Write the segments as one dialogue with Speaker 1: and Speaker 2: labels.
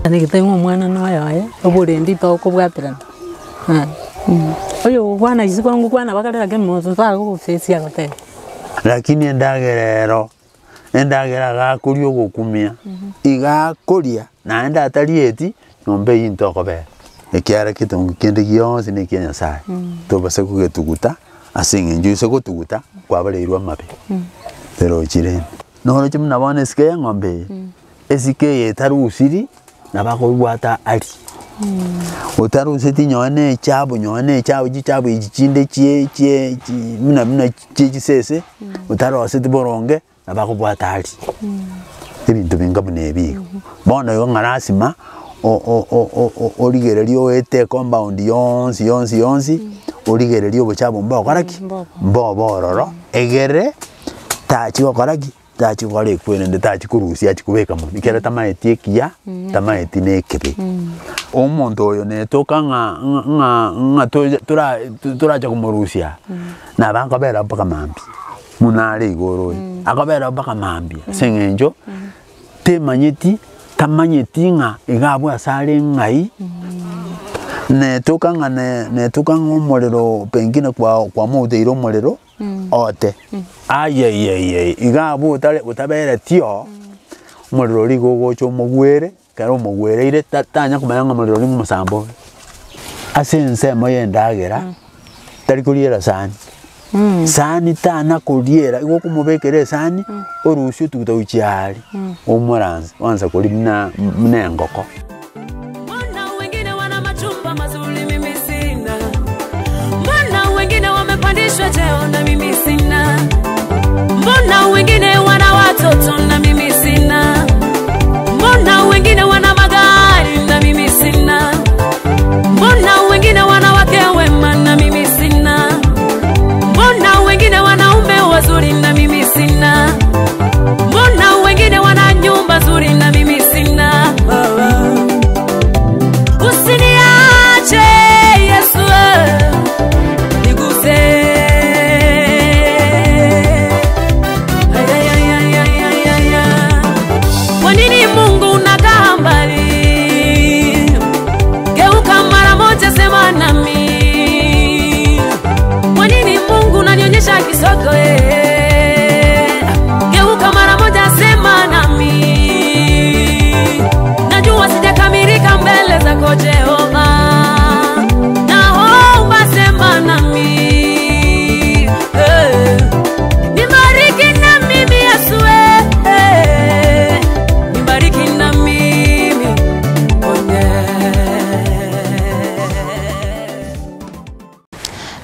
Speaker 1: Gete ng'a omwana noyoye, oborendi tokobwaterana, oyogokwana isiko ngokwana bakare lakini mososo tagogofesia agoteba.
Speaker 2: Lakini endagera ero, endagera agakoria ogokumia, iga akoria naende atarieti, nyomba eyio ntokobera. Ekiagera ketongo kende gionsi na ekia Nyasaye, tobasa kogetuguta ase eng'encho ase gotuguta kwabareirwe amabe, erochi rende. Noroche buna bono esike ya eng'ombe eye, esike eye etarusiri, nabo akobwata arie. Otaruseti nonye na echabu nonye na echabu chichabu echi chinde chie chie chi buna buna chie chisese, otaroseti boronge, nabo akobwata arie. Ebinto binga buna ebi igo. Bono igo ng'a lasima o- o- o- o- origererie oete ecompound yonsi yonsi yonsi, origererie obochabu mbokora ki? Mbobe ororo, egere tachi gokora ki? Tachi gokora ekwerende tachi korusia achi kobeka monwe, ekero tamaeti ekiya, tamaeti na ekebe. Omonto oyo netoka ng'a ng'a ng'a tocha tora toracha komorusia, nabo akobera mpaka mambia, buna are igo ore oyo, akobera mpaka mambia ase eng'encho temanyeti tamanyeti ng'a iga abwo ase are ng'ai, netoka ng'a ne netoka ng'a omorero pengine kwa kwamouteire omorero. Ote, Ayaiyaiyai, iga abwo otare otabereti oo, omorero oria igo ogocha omogwere, ekero omogwereire ta tanya komanya ng'a omorero oria ng'omosambe ore. Ase ensemo ya endagera, tari koriera sahani, sahani tana koriera, igo okomobekera esahani, orusie otuguta gochia aria, omoranse, oansa koria buna buna engoko.
Speaker 3: Mbona wengine wana majumba mazuri, mimi sina? Mbona wengine wamepandishwa cheo na mimi sina? Mbona wengine wana watoto na mimi sina? Mbona wengine wana magari na mimi sina? Mbona wengine wana wake wema na mimi sina? Mbona wengine wanaume wazuri na mimi sina? Mbona wengine wana nyumba nzuri na mimi sina? Usiniache Yesu, niguse. Ay, ay, ay, ay, ay, ay, ay, ay. Kwa nini Mungu unakaa mbali? Geuka mara moja, sema nami. Kwa nini Mungu unanionyesha kisogo? eh? Geuka mara moja, sema nami. Najua sijakamilika mbele zako Jehova, naomba sema nami. Eh. Nibariki na mimi Yesu, eh, eh. Nibariki na mimi mwenyewe.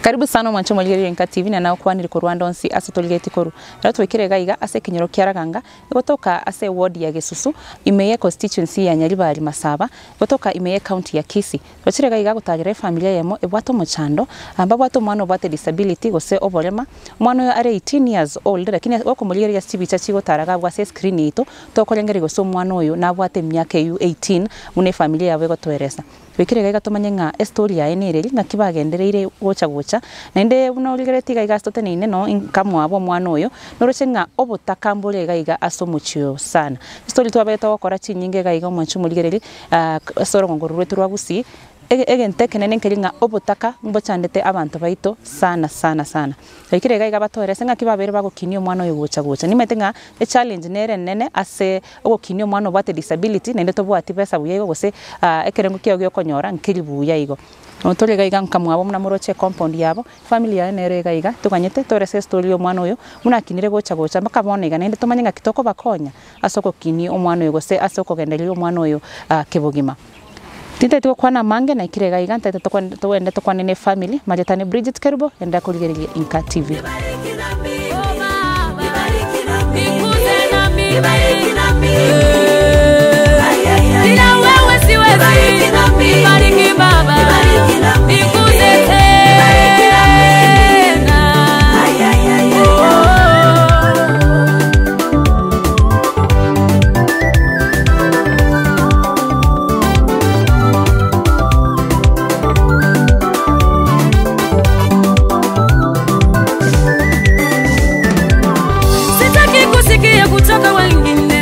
Speaker 4: Karibu sana omwanche omorigereria Enka TV na nagokwanire korwa ande onsi ase torigetie korwa. Rero twaikire iga iga ase ekenyoro kia Raganga, egotoka ase eward ya Gesusu, ime ye constituency ya Nyaribari Masaba, egotoka ime ye county ya Kisii. Twachire iga iga gotarera efamiri eyemo ebwate omochando, mbabwate omwana obwate disability gose oborema, omwana oyo are 18 years old lakini gokomorigereria ase chibicha chigotara iga abwo ase escreen yaito, tokorengereria gose omwana oyo nabwate emiaka eywo 18 buna efamiri yabo egotoeresa. Goikera iga iga tomanye ng'a estory yaye nereri, ng'aki bagendereire gocha gocha, naende buna origereretie iga iga ase toteneine no inka mwabo omwana oyo, noroche ng'a obotaka mbore iga iga ase omochie oyo sana. Estory twabete togokora chinyinge iga iga omwanchi omorigereri ase orogongo rwaito rwa Gusii, ege egento ekenene nkeri ng'a obotaka mbochandete abanto baito sana sana sana. Goikera iga iga batoerese ng'aki babeire bagokinia omwana oyo gocha gocha. Nimanyete ng'a echallenge nere enene ase ogokinia omwana obwate disability naende tobwati besa buya igo gose ekerengo kiago giokonyora nkeri buya igo. Bono tore iga iga nka mwabo buna moroche ecompound yabo, efamily yaye nere iga iga toganyete torese estory ya omwana oyo buna akinire gocha gocha mpaka bono iga naende tomanye ng'aki tokobakonya ase ogokinia omwana oyo gose ase okogendereria omwana oyo kebogima. Tintagete gokwana amange naikire iga iga ntagete tokwane togende tokwane na efamily marieta ne Bridget Kerubo genda korigereria Inka TV.
Speaker 3: Bila wewe siwezi, nibariki Baba, nikuze tena. Oh. Sitaki kusikia kutoka wengine.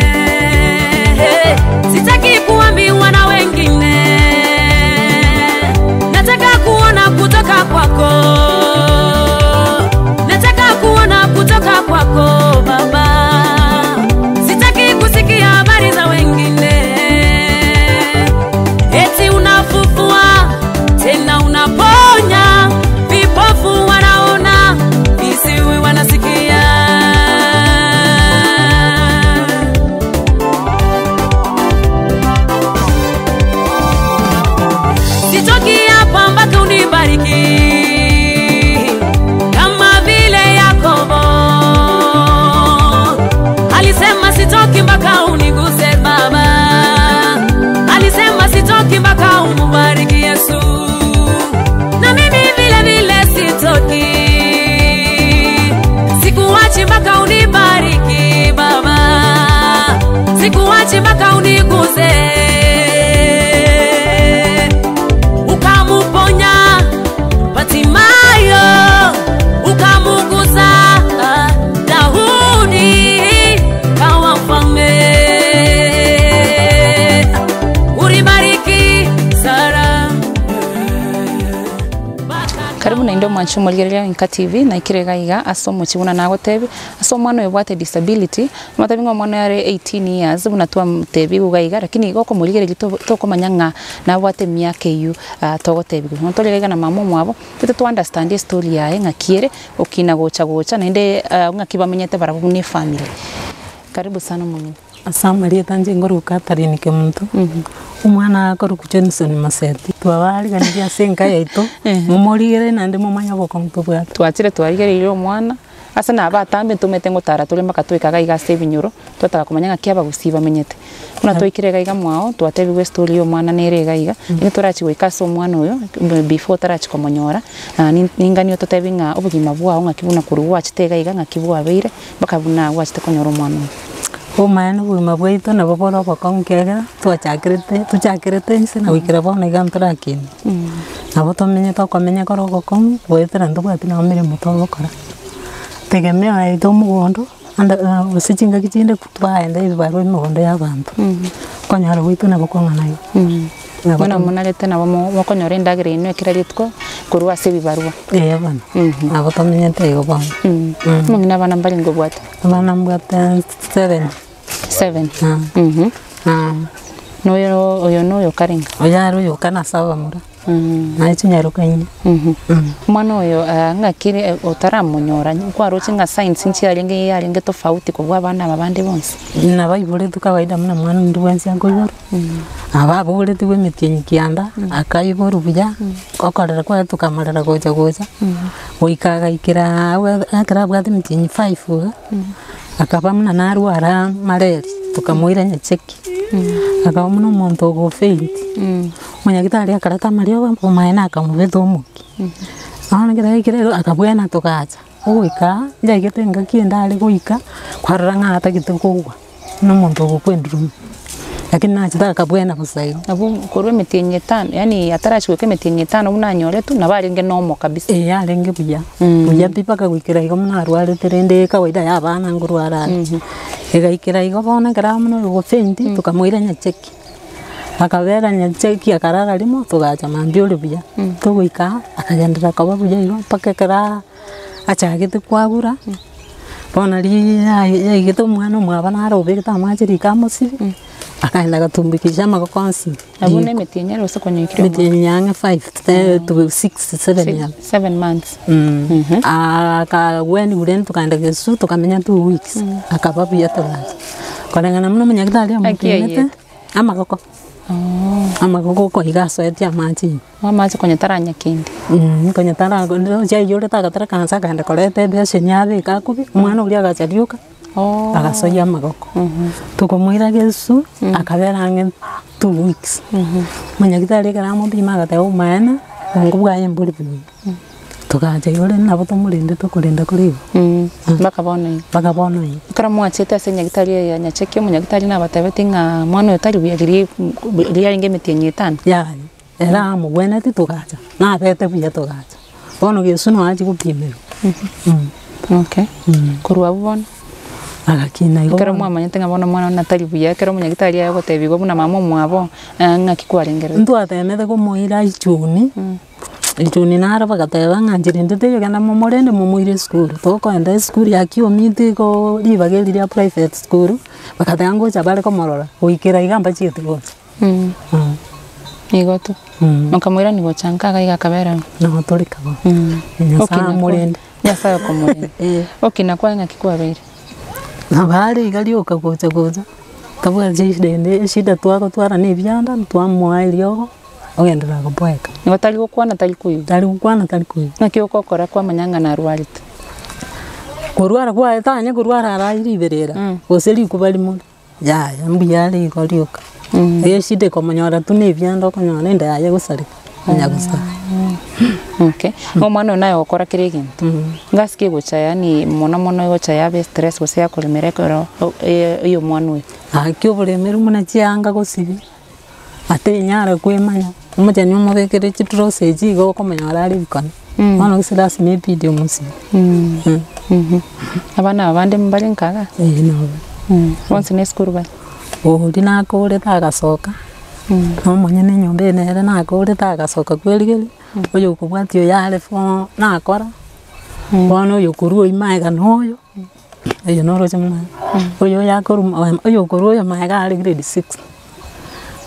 Speaker 3: mpaka unibariki Baba, sikuachi mpaka uniguze. Ukamuponya Batimayo, ukamuguza Daudi kawa mfalme. Ulibariki Sara.
Speaker 4: Karibu naende omwancho omorigereria Inka TV naikire iga iga ase omochie buna nagotebi ase omwana oyo obwate disability omotebi ng'a omwana oyo are 18 years buna twamotebiwu iga iga lakini igo okomorigereria to tokomanya ng'a nabwate emiaka eywo togotebiwa. Bono tore iga iga na mama omwabo tote to understand estory yaye ng'aki ere okina gocha gocha naende ng'aki bamenyete barabwo buna efamily. Karibu sana omong'ina.
Speaker 1: Ase amarieta inche nkorokwa Catherine Kemunto, omwana akorokwa Johnson Maseti, twabariganirie ase enka yaito, momorigererie naende momanye obokong'u tobwate.
Speaker 4: Twachire twarigereirie omwana, ase nabo atambe ntomanyete ngotara tore mpaka toike iga iga ase ebinyoro, twataka komanya ng'aki abagusii bamenyete. Buna twaikire iga iga mwao, twatebigwa estory ya omwana nere iga iga, ekero torachie goika ase omwana oyo, before otarachia komonyora, ninganie ototebie ng'a obogima bwao ng'aki buna korwa gwachete iga iga ng'aki bwabeire, mpaka buna gwachete konyora omwana oyo.
Speaker 1: Obomaene obogima bwaito nabo bore obokong'u ekiagera twachakerete tochakerete inse na goikera bono iga ntorakina. Nabo tomenyete okomenya kore ogokong'u goetera ntobwati nonye emeremo togokora. Tegemeo yaito omogondo ande gose chingaki chinde twaenda ebibarua emegondo ya abanto, okonyora gwaito nabo kong'ana igo. Nabo
Speaker 4: Bono monarete nabo mo- mokonyora endagera yaino ekera rituko korwa ase ebibarua.
Speaker 1: Eeh bono, nabo tomenyete igo bono.
Speaker 4: Omong'ina abana mbarenge obwate?
Speaker 1: Abana mbwate seven.
Speaker 4: Seven. Na oyo oyo noyo karenge?
Speaker 1: Oyo are oyoka nase abamura, naye chinyaroka inye.
Speaker 4: Omwana oyo ng'aki otaramonyora nkwaroche ng'a signs nchiarenge yarenge tofauti kobua abana aba bande bonsi?
Speaker 1: Nabaiboretwe kawaida buna mwana onde bwensi akoiborwa, nabo aboretigwe emetienyi kianda, akaiborwa buya, okorera kwaye tokamorera gocha gocha, goika agaikera abwa ekero abwate emetienyi five iga, akaba buna narwara malaria, tokamoira nyacheki, akaba buna omonto ogofaint, omonyagitari akareta amariogo, omaene akamobeta omokia, bono ekero yaikire igo akabwena togacha. Ogoika, nchaigete engaki ende are goika, kwarora ng'a atagete kogwa, buna omonto ogokwa enduruma, lakini nachete akabwena bosa igo.
Speaker 4: Abwo korwa emetienyi etano, yaani atarachia goika emetienyi etano buna anyoretwe, nabo arenge normal kabisa.
Speaker 1: Eeh arenge buya, buya pi mpaka goikera igo buna arwarete rende kawaida ya abana nkorwara are. Egaikera igo bono ekero amo na ogofaint, tokamoira nyacheki. Akabera nyacheki akarara rimo, togacha mambia ore buya, togoika aa, akagenderera koba buya igo mpaka ekero achagete kwagura, bono riiii yaigete omwana omwabo naro obegete amache riko amosibi, akaenda agatumbukisha amagoko onsi
Speaker 4: Abwo
Speaker 1: riko.
Speaker 4: na emetienyi ere gose konyoikire omwaka?
Speaker 1: Emetienyi ang'e five to six, seven abwo.
Speaker 4: Seven months.
Speaker 1: Akagweniwa rende tokaenda gesusu tokamenya two weeks, akaba buya togacha. Koreng'ana buna omonyagitari
Speaker 4: Naki
Speaker 1: amopimete,
Speaker 4: aiyete?
Speaker 1: amagoko, amagoko okoiga asoetie amache ime.
Speaker 4: Amache konya taranya kende.
Speaker 1: Konya tara roche aiyorete agatereka nse akaenda koreta ebeseni abeke akobie, omwana oria agacha rioka, agasoyia amagoko. Tokomoira gesusu, akabera ang'e two weeks, omonyagitari ekero amopima agateba omaene, obongo bwaye mbori buya. Togacha igo rende nabo tomorende tokorenda kore igo.
Speaker 4: Mpaka bono iga.
Speaker 1: Mpaka bono iga.
Speaker 4: Ekero mwachete ase enyagitari eye ya Nyacheki, omonyagitari nabatebetie ng'a mwana oyo tari buya riria riarenge emetienyi etano?
Speaker 1: Yaya, ere amogwenetie togacha, nabete buya togacha. Bono Yeso noyo achia gopimerwa.
Speaker 4: Okay. Korwa abwo bono?
Speaker 1: Agakina igo
Speaker 4: Ekero
Speaker 1: bono.
Speaker 4: mwamanyete ng'a bono omwana one tari buya, ekero omonyagitari agotebiwa buna mama omwabo, ng'aki kwarengereretie?
Speaker 1: Ntwatemete komoira ichuni. Echuni naro bagateba ng'a inche rende teiyo genda momorende momoire esukuru, tokoenda esukuru ya kiomiti igo ribaga eri ria private school, bagateba ngocha bare komorora, goikera iga mbachieti gocha.
Speaker 4: Igo tu. Mokamoirania gocha nka iga iga akabera ng'a.
Speaker 1: Nabo tore kaba. Nyasaye amorende.
Speaker 4: Nyasaye okomorenda. Okina kwaye ng'aki kwabeire?
Speaker 1: Nabo are iga rioka gocha gocha, tabwati eshida ende, eshida twagotwara na ebianda, twamoa eriogo. Ogenderera goboeka.
Speaker 4: Nigo tari gokwana tari koigwa.
Speaker 1: Tari gokwana tari koigwa.
Speaker 4: Naki ogokora kwamanya ng'a narwarete?
Speaker 1: Korwara kwaye tanya korwara arae riberera, gose rikuba rimore, yaya mbuya are igo rioka. Eye eshida ekomonyora tu na ebianda okonyora enda yaye egosareka, onya gosara.
Speaker 4: Okay. Omwana oyo naye ogokora kera egento. Ngasi ki egocha yaani mono mono egocha yabe stress gose yakoremera ekero oyo omwana oyo?
Speaker 1: Gaki oboremeri buna chianga gosibia, atenyara kwemanya, omochani omobekere chidrosa echi igo okomonyora are ebikone, bono gose lasima ebidi omosibie.
Speaker 4: Abana aba bande mbare nka igaa?
Speaker 1: Eeh nabo.
Speaker 4: Bonsi na esukuru bare?
Speaker 1: Oria nakorete agasoka, na omonyene enyomba eye nere nakorete agasoka kwerigeria, oyo okobwatia oyo are fo nakora, bono oyo okorwa oywo magega na oyo, oyo noroche buna oyo oyakorwa oyo okorwa oyo magega are grade six,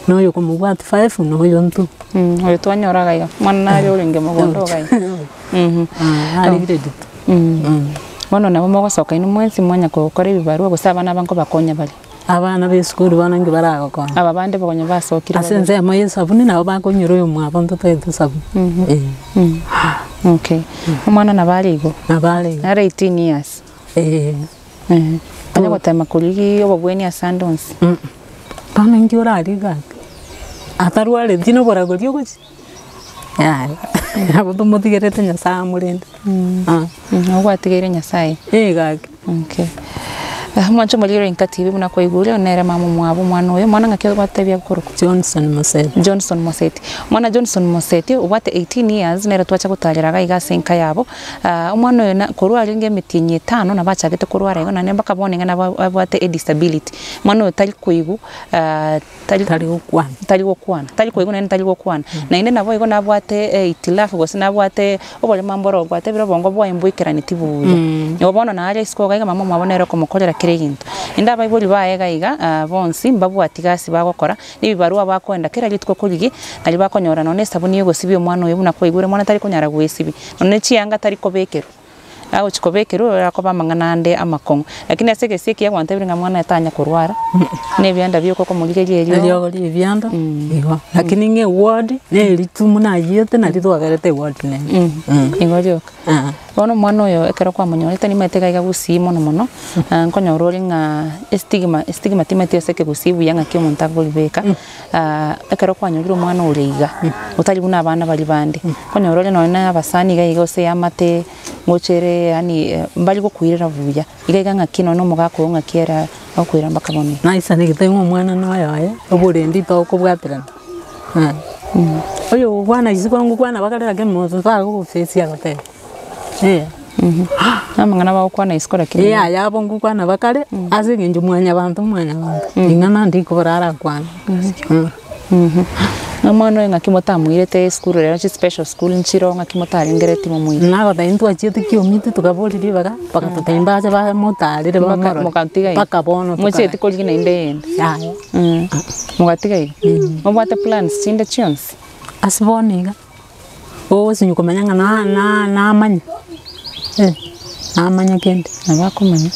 Speaker 1: na oyo okomobwatia five na oyo two.
Speaker 4: Oyo twanyora iga iga, mwana nare orenge mogondo iga iga.
Speaker 1: Are grade two.
Speaker 4: Bono nabo mogosoka inwe mwensi mwanya gokora ebibarua gose abana aba nkobakonya bare?
Speaker 1: Abana b'esukuru bono inki baragokonya?
Speaker 4: Aba bande bokonya basokire
Speaker 1: Ase ensemo y'esabuni nabo bakonyora oyomwabo ntotagete esabuni. Eh.
Speaker 4: Okay. Omwana nabo are igo?
Speaker 1: Nabo are igo.
Speaker 4: Nare 18 years?
Speaker 1: Eh.
Speaker 4: Onye gotema korigia obobweni ase ande onsi?
Speaker 1: Bono inki orarigie gaki? Atarwareti na oboragori ogochia? Yaya, nabo tomotigerete Nyasaye amorende.
Speaker 4: Nabo gwatigeire Nyasaye?
Speaker 1: Eh gaki.
Speaker 4: Okay. Omwancho omoriri oinka TV buna kwaigure, oyo nere mama omwabo omwana oyo, omwana ng'aki ogotebia akorokwa?
Speaker 1: Johnson Moseti.
Speaker 4: Johnson Moseti. Omwana Johnson Moseti obwate 18 years nere twacha gotarera iga iga ase enka yabo, omwana oyo na korwa arenge emetienyi etano nabo achagete korwara igo naende mpaka bono iga nabo abwate edisability. Omwana oyo tari koigwa. Tari
Speaker 1: Tari gokwana.
Speaker 4: Tari gokwana, tari koigwa naende tari gokwana. Naende nabo igo nabwate ehitilafu gose nabwate oborema mboro gwatebire obongo bwaye mboikeraneti buya. Igo bono nare isiko iga iga mama omwabo nere okomokorera kera egento. Naende abaibori baye iga iga bonsi mbabwati gasi bagokora, na ebibarua bakoenda kera rituko korigia, naria bakonyora nonye na esabuni ya ogosibia omwana oyo buna kwaigure mwana tari konyara goesibia, nonye na chianga tari kobekerwa. Agochia kobekerwa ore akoba amang'ana ande amakong'u. Lakini ase egesio ekiya gwantebirie ng'a mwana oye tanya korwara, na ebianda bioka okomorigeria eriogo.
Speaker 1: Eriogo ria ebianda, igo. Lakini ng'a eward, na eritumu nayiete nari twagerete eward nene.
Speaker 4: Igo rioka. Bono omwana oyo ekero kwamonyorete nimaete iga iga gusii mono mono, nkonyora ore ng'a estigma, estigma timaeti ase ekegusii buya ng'aki omonto akoribeka. Ekero kwanyorire omwana ore iga, otari buna abana baria bande, okonyora ore nonye na abasani iga iga gose eamate, ngocha ere yaani mbari gokoirera buya, iga iga ng'aki nonye na omogaka oyo ng'aki ere agokoira mpaka bono iga.
Speaker 1: Naisanegete ng'a omwana noyo oye, oborendi tokobwaterana, oyo ogokwana isiko ngokwana bakare lakini monto tagogosesia goteba. Eh.
Speaker 4: Amang'ana bagokwana isiko lakini.
Speaker 1: Ee aya abo ngokwana bakare, ase eng'encho mwanyabanto mwanyabanto, ring'ana ndikobora arakwane.
Speaker 4: Omwana oyo ng'aki motamoirete esukuru rero chispecial school nchire ng'aki motarengeretie momoire?
Speaker 1: Nagotebia ntwachiete kiomiti tokaboria ribaga, bagatotebia mbache bamotarere bamorore,
Speaker 4: Mokatiga igo?
Speaker 1: mpaka bono
Speaker 4: Mochieti
Speaker 1: tokagenda.
Speaker 4: korigia naende eyende?
Speaker 1: Yaya.
Speaker 4: Mogatiga igo? Mobwate plans chinde chionsi?
Speaker 1: Ase bono iga. Ogosinywa komanya ng'a na- na- namanye, eh, namanye kende.
Speaker 4: Nabo akomanya.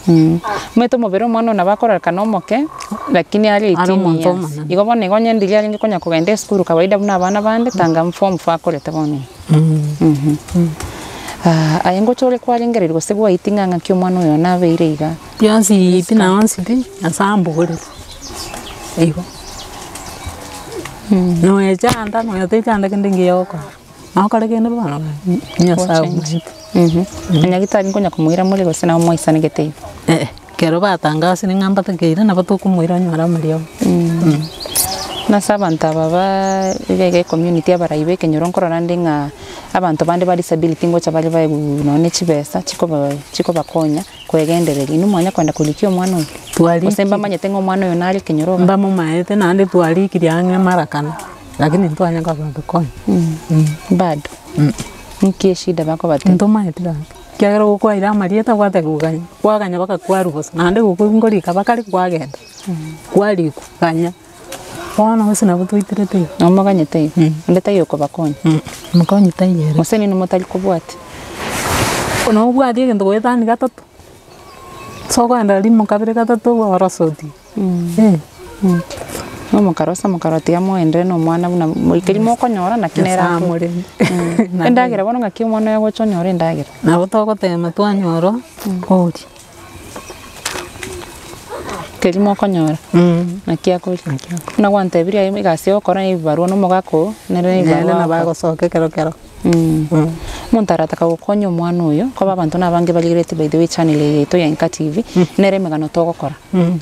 Speaker 4: Omanyete omobere omwana oyo nabo akororekana omoke, lakini are
Speaker 1: Are
Speaker 4: 18
Speaker 1: omonto
Speaker 4: years.
Speaker 1: omonene.
Speaker 4: Igo bono igo onye ndiria arenge konya kogenda esukuru kawaida buna abana bande, tanga form four akorete bono iga. Aye ngocha ore kwarengereria gose bwaiti ng'a ng'aki omwana oyo nabeire iga.
Speaker 1: Bionsi pi na onsi pi, Nyasaye ambogoretie, igo. Nonya echanda nonya techanda kende ngiya ogokora, nokore kende bono Nyasaye omanyete.
Speaker 4: Nyagitari nkonya komoira more gose nabo mwaisanegete igo?
Speaker 1: Eh, ekero batangasire ng'a mbatakeire nabo tokomoira onyore amariogo.
Speaker 4: Nase abanto aba ba iga iga ecommunity abarai ba ekenyoro nkorora nde ng'a abanto bande ba disability ngocha bare baegwa nonya ne chibesa chikoba chikobakonya. Kwegendereria, inwe mwanya kwenda korikia omwana oyo?
Speaker 1: Twarikire.
Speaker 4: Gose mbamanyete ng'a omwana oyo nare ekenyoro iga?
Speaker 1: Mbamomaete naende twarikirie ang'e mara kane, lakini ntwanya koba tokonya.
Speaker 4: Bado? Nki eshida bakobatebia?
Speaker 1: Ntomaeti gaki, ekiagera gokwaire amarieta gwateba gokanya, kwaganya mpaka kwarwa bosa, naende gokoigwa nkorika bakare kwagenda, kwarikwa ganya, bono gose nabo twaiterete igo.
Speaker 4: Nabo moganyete igo? Onde taiyo okobakonya?
Speaker 1: Mokonyi taiyo ere.
Speaker 4: Gose ninwe motari kobwatia?
Speaker 1: Nobwati egento goetania gatato, ase okoenda rimo kabere gatato orosotie eh.
Speaker 4: Mokarosa mokarora tiga moenderee na omwana buna moikeri mokonyora naki nere
Speaker 1: Nyasaye
Speaker 4: akore.
Speaker 1: amorende.
Speaker 4: Endagera bono ng'aki omwana oyo agocha onyore endagera?
Speaker 1: Nabo togotema twanyora oria.
Speaker 4: Keria mokonyora, naki akoria.
Speaker 1: Naki akoria.
Speaker 4: Buna gwantebirie aye egasi ogokora na ebibarua na omogaka oo, nere na
Speaker 1: Nere
Speaker 4: ebibarua
Speaker 1: nabo
Speaker 4: agokora.
Speaker 1: agosoka ekero kero.
Speaker 4: Omonto arataka gokonya omwana oyo, koba abanto na abange barigereti by the way channel eye yaito ya Enka TV, nere emegano togokora.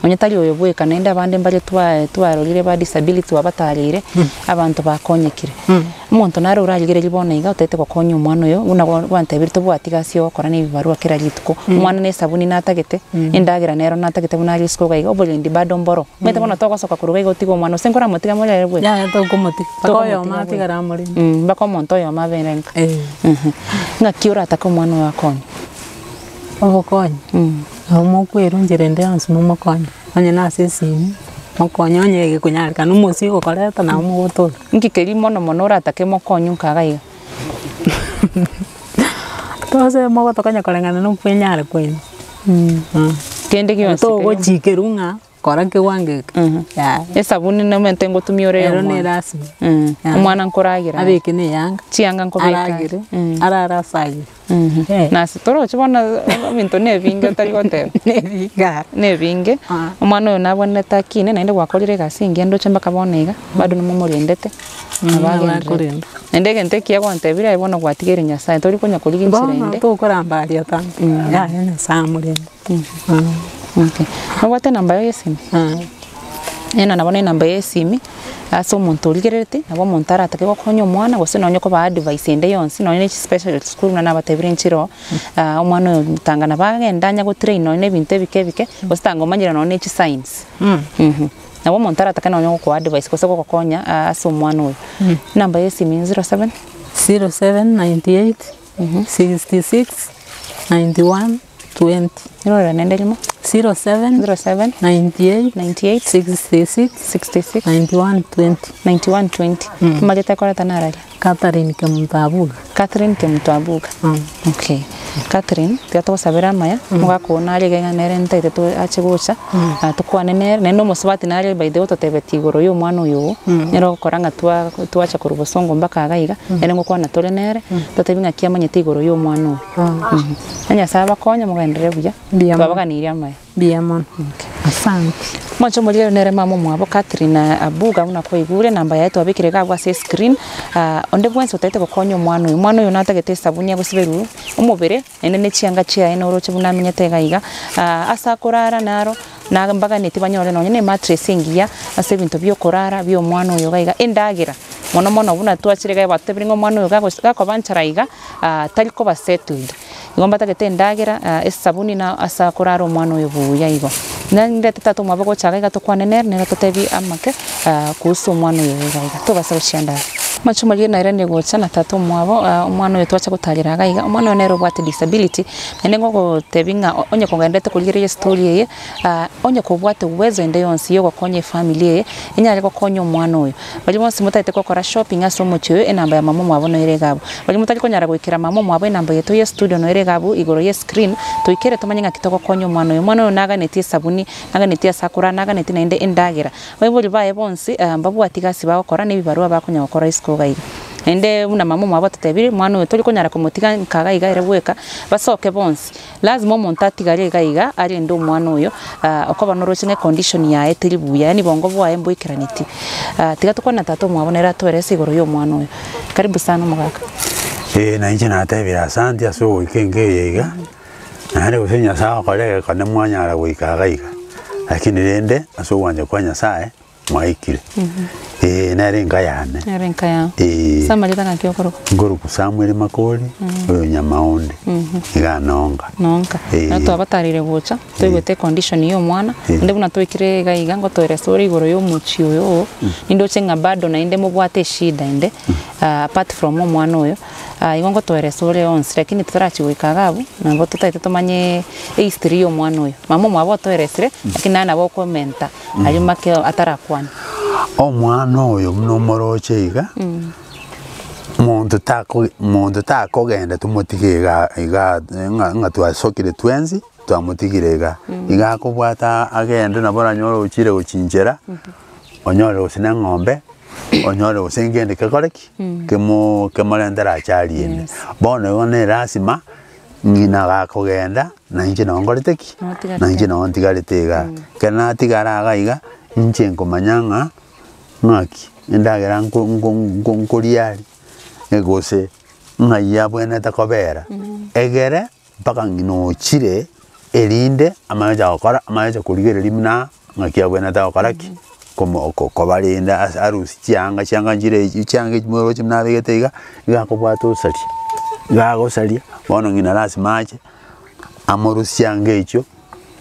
Speaker 4: Onye tari oyo bweka naende abande mbare twa twarorire ba disability twabatareire, abanto bakonyekire. Omonto nare orarigereria bono iga otagete gokonya omwana oyo, buna gwantebirie tobwati gasi yogokora na ebibarua kera rituko, omwana na esabuni natagete, endagera nero natagete buna aria isiko iga iga, oborendi bado mboro. Omanyete bono togosoka korwa iga iga otige omwana gose nkoramotiga morere bweka?
Speaker 1: Yaya tokomotiga, mpaka
Speaker 4: Tokomotiga
Speaker 1: oyomo
Speaker 4: bweka.
Speaker 1: atigare amorende.
Speaker 4: Mpaka omonto oyomo abere nka.
Speaker 1: Eh.
Speaker 4: Ng'aki oratake omwana oyo akonye?
Speaker 1: Obokonyi, nabo mokwerwa enchera ende yonsi momokonye, onye na ase esimi, mokonye onye egekonyarekana omosie gokoreta nabo mogotora.
Speaker 4: Nki keria mono mono oratake mokonye nka iga iga?
Speaker 1: Tose mogotokonya koreng'ana na okwenyara kwaino.
Speaker 4: Kende gionsi keria.
Speaker 1: Togochikerwa ng'a Kora kewango eke, yaya.
Speaker 4: Esabuni nomente ngotumia ore
Speaker 1: Ero ne
Speaker 4: omwana.
Speaker 1: erasima.
Speaker 4: Omwana nkoragera are.
Speaker 1: Abeke na eyanga,
Speaker 4: Chianga nkobeka are.
Speaker 1: aragere, arare ase aywo.
Speaker 4: Nase toroche bono ebinto na ebinge otari goteba.
Speaker 1: Na ebinge aro.
Speaker 4: Na ebinge, omwana oyo nabwenerete akine naende gwakorire egasi engiya ndoche mpaka bono iga, bado nomomorendete, nabo agendererete.
Speaker 1: Abakorenda.
Speaker 4: Naende egento ekiya gwantebire aye bono gwatigeire Nyasaye, tori konya korigia enchera
Speaker 1: Bono
Speaker 4: ende.
Speaker 1: tokorambaria tata, yaya Nyasaye amorende.
Speaker 4: Okay. Nobwate enamba yaye ya esimi? Ena nabo na enamba ya esimi, ase omonto origerereti, nabo omonto aratake gokonya omwana gose nonye kobaa advice ende yonsi, nonye na echespecial school buna nabatebire nchire oo, omwana oyo tanga nabo agende anya gotrain nonye na ebinto ebike ebike, gose tanga omanyire nonye na echisigns. Nabo omonto aratake nonye gokoa advice gose gogokonya ase omwana oyo. Enamba ya esimi 07.
Speaker 1: 0798 66 91 20.
Speaker 4: Nirorera naende rimo.
Speaker 1: 07
Speaker 4: 07
Speaker 1: 98
Speaker 4: 98
Speaker 1: 66
Speaker 4: 66
Speaker 1: 91 20.
Speaker 4: 91 20. Omanyete ekoreta nararia?
Speaker 1: Catherine Kemunto Abuga.
Speaker 4: Catherine Kemunto Abuga. Okay. Catherine, tiga togosabere amaya, omogaka oo nare iga iga nere ntaete to ache gocha, tokwane nere, naende omosubati nare by the way ototebetie igoro ya omwana oyo oo, nere ogokora ng'a twa twacha korwa bosongo mpaka iga iga, ere ngokwana tore nere, totebi ng'aki amanyete igoro ya omwana oyo. Na Nyasaye abakonye mogenderere buya,
Speaker 1: Mbuya mono.
Speaker 4: twabaganeirie amaya.
Speaker 1: Mbuya mono. Asante.
Speaker 4: Mwanche omorero nere mama omwabo Catherine Abuga buna kwaigure enamba yaye twabekire iga abwo ase escreen, onde bwensi otagete gokonya omwana oyo, omwana oyo natagete esabuni agosiberwe omobere naende ne chianga chiaye noroche buna amenyete iga iga, ase akorara naro na mbaganeti banyore nonye na emattress engiya ase ebinto bia okorara bia omwana oyo iga iga, endagera mono mono buna twachire iga batotebire ng'a omwana oyo gagos gakoba nchara iga. tari koba settled. Igo mbatagete endagera, esabuni na ase akorara omwana oyo buya igo. Nandete tata omwabo gocha iga iga tokwane nere, nere atotebie amake kuhusu omwana oyo iga iga. Tobasa gochia ndaro. Amache omoria nairanire gocha na tata omwabo, omwana oyo twacha gotarera iga iga, omwana oyo nere obwate disability, naende ngogotebia ng'a onye kogendererete korigereria estory eye, onye kobwate uwezo ende yonsi ya ogokonya efamiri eye, enyare gokonya omwana oyo. Baria bonsi motagete gokora shopping ase omochie oyo, enamba ya mama omwabo noyo ere iga abwo. Baria motari konyara goikera mama omwabo enamba yaito ye studio noyo ere iga abwo igoro ye screen, toikere tomanye ng'aki togokonya omwana oyo. Omwana oyo naganetie esabuni, naganetie ase akorara, naganetie naende endagera. Abaibori baye bonsi mbabwati gasi bagokora na ebibarua bakonya gokora isiko iga iga. Naende buna mama omwabo atotebirie, mwana oyo tori konyara komotiga nka iga iga ere bweka, basoke bonsi. Lazima omonto atigare iga iga arende omwana oyo, okoba noroche ng'a econdition yaye teri buya, yaani bongo bwaye mboikeraneti. Tiga tokwane na tata omwabo nere atoerese igoro ya omwana oyo. Karibu sana omogaka.
Speaker 2: Ee, na inche natebire asanti ase ogoika enka eye iga, naende gose Nyasaye agokora egekone mwanyara goika iga iga, lakini rende ase ogwancha kwa Nyasaye, mwaikire. Ee, nere enka yane.
Speaker 4: Nere enka yao.
Speaker 2: Ee.
Speaker 4: Ase amarieta ng'aki okorokwa?
Speaker 2: Nkorokwa Samuel Makori, oyo Nyamaonde, iga Nonga.
Speaker 4: Nonka.
Speaker 2: Ee.
Speaker 4: Nabo twabatarire gocha, toigwete econdition ya omwana, naende buna twaikire iga iga ngotoeresa ore igoro ya omochie oyo oo, nindoche ng'a bado naende mobwate eshida ende, apart from omwana oyo, igo ngotoeresa ore onsi lakini totarachia goika iga abwo, nabo totaete tomanye ehistory ya omwana oyo. Mama omwabo otoeresire, lakini naye nabo okomenta. Ayio make atarakwane.
Speaker 2: Omwana oyo buna omoroche iga, monto tako monto takogenda tomotige iga iga ng'a ng'a twasokire twensi twamotigire iga. Iga akobwata agende nabo oranyore ochire gochinchera, onyore gose na eng'ombe, onyore gose ngende kekore ki? Kemo kemorentere achari ende. Bono igo ne erasima. Ng'ina gakogenda, na inche nabo nkorete ki?
Speaker 4: Notigarete.
Speaker 2: Na inche nabo ntigarete igaa. Ekero natigara iga iga, inche nkomanya ng'a ng'aki endagera nko- nko- nko- nkoria aria, gose ng'ai abwenerete kobera, egere mpaka ng'ina ochire erinde amanye gocha gokora amanye gocha korigereria buna ng'aki abwenerete gokora ki? Komo ko kobarenda ase arusie chianga chianga nchire echi chianga echi moroche buna abegete iga, iga akobwata osaria, iga agosaria, bono ng'ina lasima ache, amorusie chianga echio,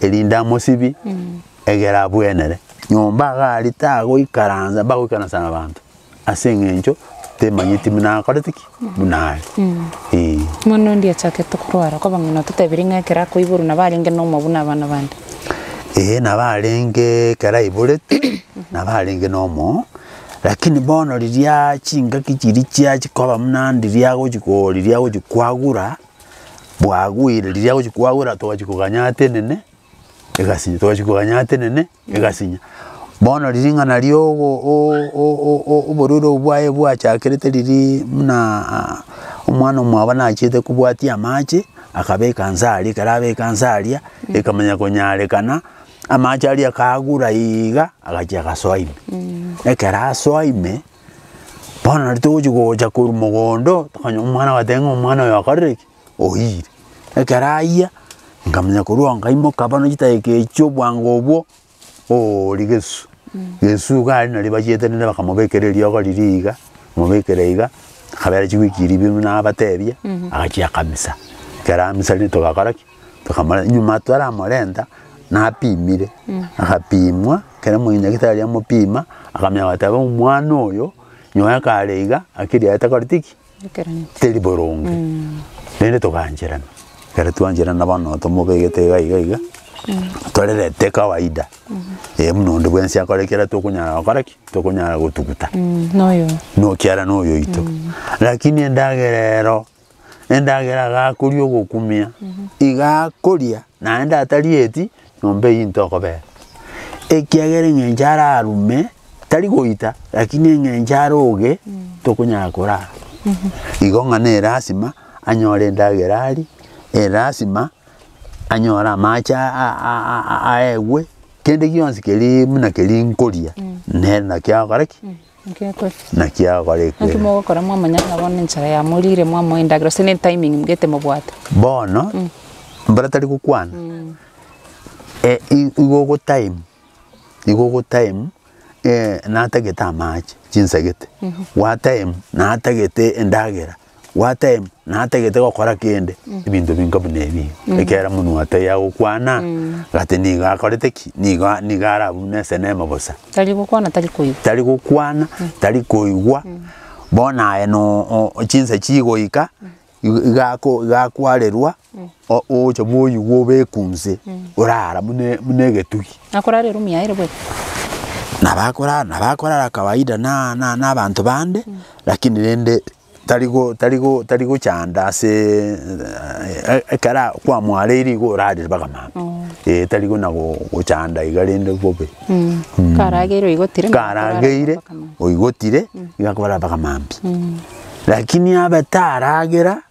Speaker 2: erinde amosibie, egere abwenere. Nyomba iga aria tagoikaransa mbagoikaransa na abanto. Ase eng'encho temanyeti buna akorete ki? Buna are. Ee.
Speaker 4: Omwana onde achakete korwara, koba ng'ina ototebirie ng'a ekero akoiborwa nabo arenge nomo buna abana bande.
Speaker 2: Ee nabo arenge ekero aiboretwe, nabo arenge nomo, lakini bono riria chingaki chiria chiachia koba buna ndiria agochi ko riria agochi kwagura, bwaguire riria agochi kwagura togachia koganya atenene, egasinya togachia koganya atenene. Egasinya. Bono ring'ana ria ogo o- o- o- oborwaire obwo bwaye bwachakerete riria buna omwana omwabo nachiete kobwatia amache, akabeka nse aria, ekero abeka nse aria, ekamanya konyarekana, amache aria akagura iga, agachia agasoa ime. Ekero asoa ime, bono nario togochi gocha korwa mogondo, tokonyora omwana agateba ng'a omwana oyo okorire ki? Oiyire. Ekero ayia, nkamanya korwa oo nkaimoka bono chidakika echio obwango obwo, oooria gesu, gesu iga aria nario bachiete rende bakamobekera eriogo riria iga, bamobekera iga, akabera chiwiki riria buna nabatebia, agachia akamisa. Ekero amisa rende togakora ki? Tokamorenta, nyuma toramorenta, napimire, agapimwa, ekero omonyagetari amopima, akamanya goteba omwana oyo, nyowe kare iga, akili yaye takoreti ki? Teri boronge, rende togancherana, ekero twancherana bono tomobegete iga iga iga, torerete kawaida, eh buna onde bwensi akore kera tokonyara gokora ki? Tokonyara gotuguta.
Speaker 4: Noyo.
Speaker 2: Nokiara na oyo oito. Lakini endagera ero, endagera gakoria ogokumia, iga akoria naende atarieti, nyomba eywo ntokobera. Ekiagera eng'encho ararume. Tari goita, lakini eng'encho aroge tokonyara korara. Igo ng'a ne lasima anyore endagera arie, elasima anyore amache aegwe, kende gionsi keria buna keria nkoria, nere naki agokora ki? Naki agokora
Speaker 4: Naki
Speaker 2: ekere.
Speaker 4: mogokora mwamanya ng'a bono enchara yamorire mwamoa endagera gose ne timing mgete mobwate.
Speaker 2: Bono, mbara tari gokwana, igo ogotime. Igo ogotime natagete amache chinsagete, gwatime natagete endagera, gwatime natagete gokora kende, ebinto binga buna ebi iga. Ekiagera monwe ataiyo agokwana, gati nigo akorete ki? Nigo nigo arabwo buna esenema bosa.
Speaker 4: Tari gokwana tari koigwa.
Speaker 2: Tari gokwana, tari koigwa, bono aye no chinsa chigoika. Iga igakwarerwa oche bwoyigwe obekwe inse, orara buna buna egetugi.
Speaker 4: Nakorara eroom yaye ere bweka?
Speaker 2: Nabo akorara nabo akorara kawaida na na na abanto bande, lakini rende tari go tari go tari gochanda ase ekero kwamwareire igo orarire mpaka mambia, eh tari kona gochanda iga rende bobe.
Speaker 4: Karageire oigotire nabo akorara
Speaker 2: Karageire
Speaker 4: mpaka mambia.
Speaker 2: oigotire, iga akorara mpaka mambia. Lakini abe taragera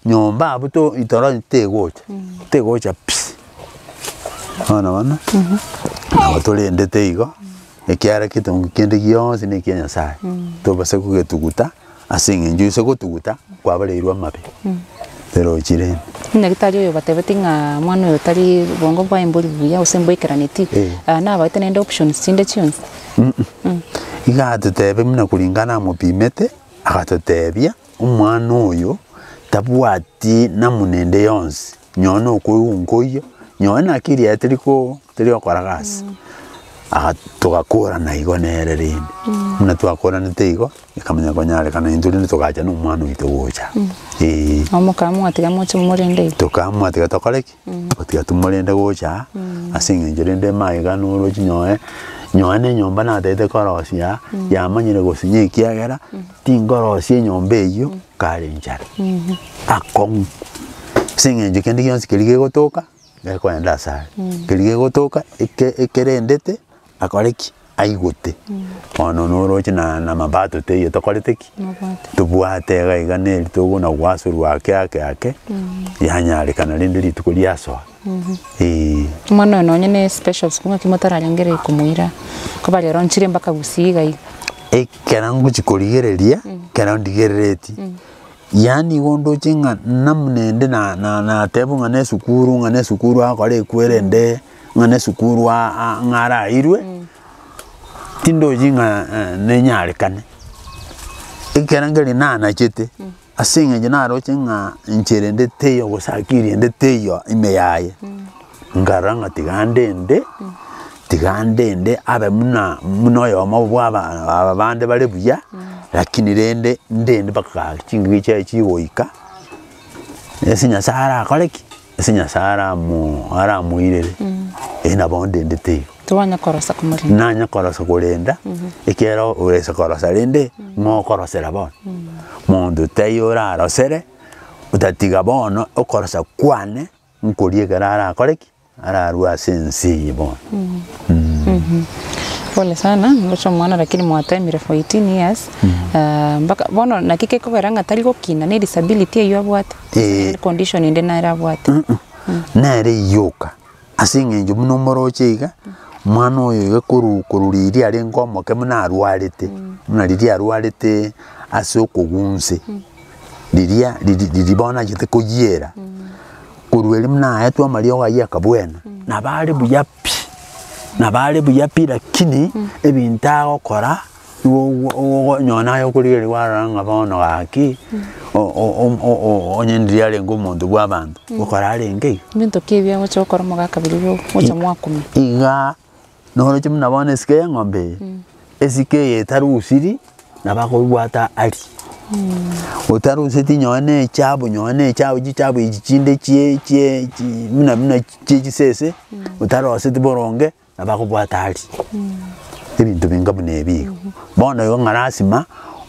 Speaker 2: nyomba abwo to itoro tegocha, tegocha pi. Bono bono, nabo torendete igo, ekiagera ketongo kende gionsi na ekia Nyasaye, tobasa kogetuguta ase eng'encho ase gotuguta, kwabareirwe amabe, terochi rende.
Speaker 4: Nyagetari oyo obatebeti ng'a mwana oyo tari bongo bwaye mbori buya gose mboikeraneti, nabaete naende options chinde chionsi?
Speaker 2: Iga atotebia buna kulingana amopimete, agatotebia, omwana oyo tabwati namuna ende yonsi, nonye na okoigwa nkoiyo, nonye na akili yaye teri ko teri gokora gasi. Aga togakorana igo nere rende, buna twakoranete igo, ekamanya konyarekana intwe rende togacha na omwana oito gocha, eeh.
Speaker 4: Nabo mokamwatiga moche momorende igo.
Speaker 2: Tokamwatiga tokore ki? Gotiga tomorende gocha aa, ase eng'encho rende magega noroche nyowe, nyowe na enyomba natagete korosia yamanyire gosinya ekiagera, tingorosia enyomba eywo kare enchara, akong'u. Ase eng'encho kende gionsi keria gegotoka, gekoenda ase are, keria gegotoka eke ekerendete akore ki? aigote, bono noroche na na mabato teiyo tokorete ki?
Speaker 4: Mobwate.
Speaker 2: Tobwate iga iga na eri togona goasorwa ake ake ake, yanyarekana rende rituko riasoa, eeh.
Speaker 4: Omwana oyo nonye ne special school ng'aki motararengereria komoira, koba rero nchire mpaka gusii iga iga.
Speaker 2: Ekero ngochi korigereria, ekero ndigereretie, yaani igo ndoche ng'a namuna ende na na natebwa ng'a na esukuru ng'a na esukuru agokora ekwere ende, ng'a na esukuru a- a ng'a arairwe, tindochi ng'a nenyarekane. Ekero nkeri nanachete, ase eng'encho naroche ng'a nchera ende teiyo gose akili ende teiyo ime yaye, nkarora ng'a tiga ndende, tiga ndende abe buna buna oyomo bwa aba aba bande bare buya, lakini rende ndende mpaka chingaki chiaye chigoika, ase Nyasaye arakore ki? Ase Nyasaye aramo aramoirere, eh nabo ndendete igo.
Speaker 4: Tobanya korosa komorenda.
Speaker 2: Nanya korosa korenda, ekiagera orese korosa rende, ng'o okorosera bono? Monto taiyo orarosere, otatiga bono okorosa kwane, nkoria ekero arakore ki? Ararue ase ense eye bono.
Speaker 4: Pole sana, ngocha omwana lakini mwatemire for 18 years, mpaka bono naki gekogera ng'a tari gokina ne disability eywo abwate,
Speaker 2: Eh.
Speaker 4: condition ende nere abwate.
Speaker 2: Nere eyoka, ase eng'encho buna omoroche iga, omwana oyo iga korwa korwa riria arenge omoke buna arwarete, buna riria arwarete ase okogunse, riria riri riria bono achete koyiera, Korwa erio buna aetwe amariogo ayio akabwena, nabo are buya pi, nabo are buya pi lakini ebinto agokora nigo ogo naye okorigereria kwarora ng'a bono gaki onye ndiria arenge omonto bwa abanto, gokora arenge iga.
Speaker 4: Ebinto ki ebi agocha gokora omogaka biria ogocha mwakumia?
Speaker 2: Igaa noroche buna bono esike ya eng'ombe eye, esike eye etarusiri, nabo akobwata arie. Otaruseti nonye na echabu nonye na echabu chichabu echi chinde chie chie chi buna buna chie chisese, otaroseti boronge, nabo akobwata arie. Ebinto binga buna ebi igo. Bono igo ng'a lasima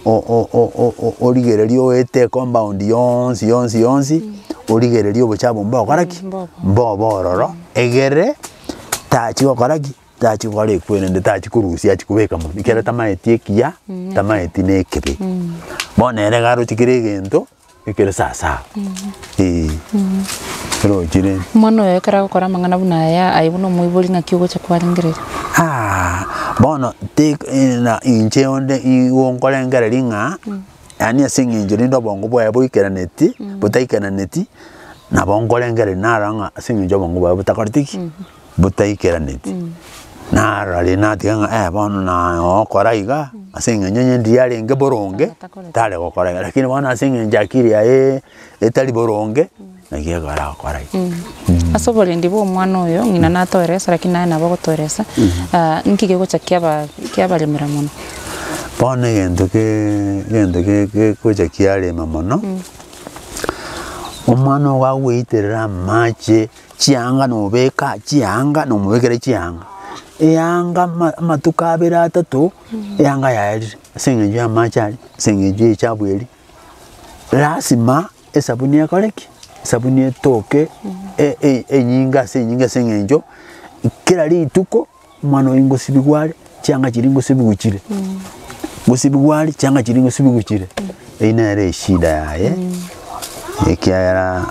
Speaker 2: o- o- o- o- origererie oete ecompound yonsi yonsi yonsi, origererie obochabu mbokora ki? Mbobe ororo, egere tachi gokora ki? Tachi gokora ekwerende, tachi korusia achi kobeka monwe, ekero tamaeti ekiya, tamaeti na ekebe. Bono ere iga aroche kera egento, ekere sawasawa, eh, erochire.
Speaker 4: Omwana oyo ekero agokora amang'ana buna aya, aye buna omoibori ng'aki ogocha kwarengereria?
Speaker 2: Bono tik na inche onde igo nkorengereria ng'a, yaani ase eng'encho rende obongo bwaye boikeraneti, botaikananeti, nabo nkorengereria narora ng'a ase eng'encho obongo bwaye botakoreti ki? Botaikeraneti. Narora riria natiga ng'a eh bono naye ogokora iga, ase eng'encho onye ndiria arenge boronge, tare gokora iga, lakini bono ase eng'encho akili yaye etari boronge, naki ekero agokora iga.
Speaker 4: Ase oborendi bwa omwana oyo, ng'ina natoeresa lakini naye nabo ogotoeresa, nki kegocha kiaba kiabaremera mono?
Speaker 2: Bono egento keeee egento ke kegocha kiarema mono, omwana ogo agoiterera amache. Chianga nobeka chianga nomobekere chianga, eanga ama amatuko abere atato, eanga yaerire ase eng'encho ya amache aria, ase eng'encho ya echabu eria, lasima esabuni ekore ki? Esabuni etoke e- e- enyinge ase enyinge ase eng'encho, kera rituko, omwana oyo ngosibigwa are, chianga chiria ngosibigwa chire, ngosibigwa are, chianga chiria ngosibigwa chire, eywo nere eshida yaye, ekiagera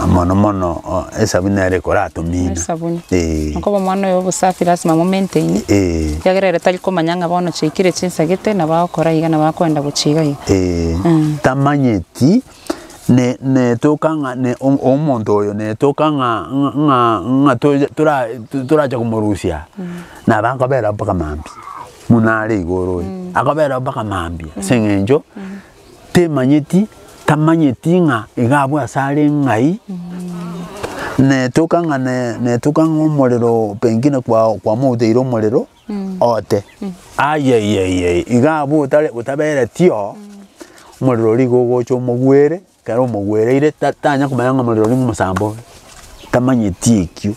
Speaker 2: mono mono esabuni nere ekoratomina.
Speaker 4: Esabuni.
Speaker 2: Eeh.
Speaker 4: Okoba omwana oyo obosafi lasima mo maintain,
Speaker 2: Eeh.
Speaker 4: ekiagera ere tari komanya ng'a bono chiaikire chinsa gete, nabo agokora iga nabo akoenda gochia iga iga.
Speaker 2: Eeh, tamanyeti. Ne netoka ng'a ne omonto oyo netoka ng'a ng'a ng'a tocha tora toracha komorusia, nabo akobera mpaka mambia, buna are igoro oyo, akobera mpaka mambia ase eng'encho temanyeti tamanyeti ng'a iga abwo ase are ng'ai, netoka ng'a ne netoka ng'a omorero pengine kwa kwamouteire omorero. Ote, Ayaiyaiyai, iga abwo otare otaberetie oo, omorero oria igo ogocha omogwere, ekero omogwereire ta tanya komanya ng'a omorero oria ng'omosambe ore, tamanyeti ekio.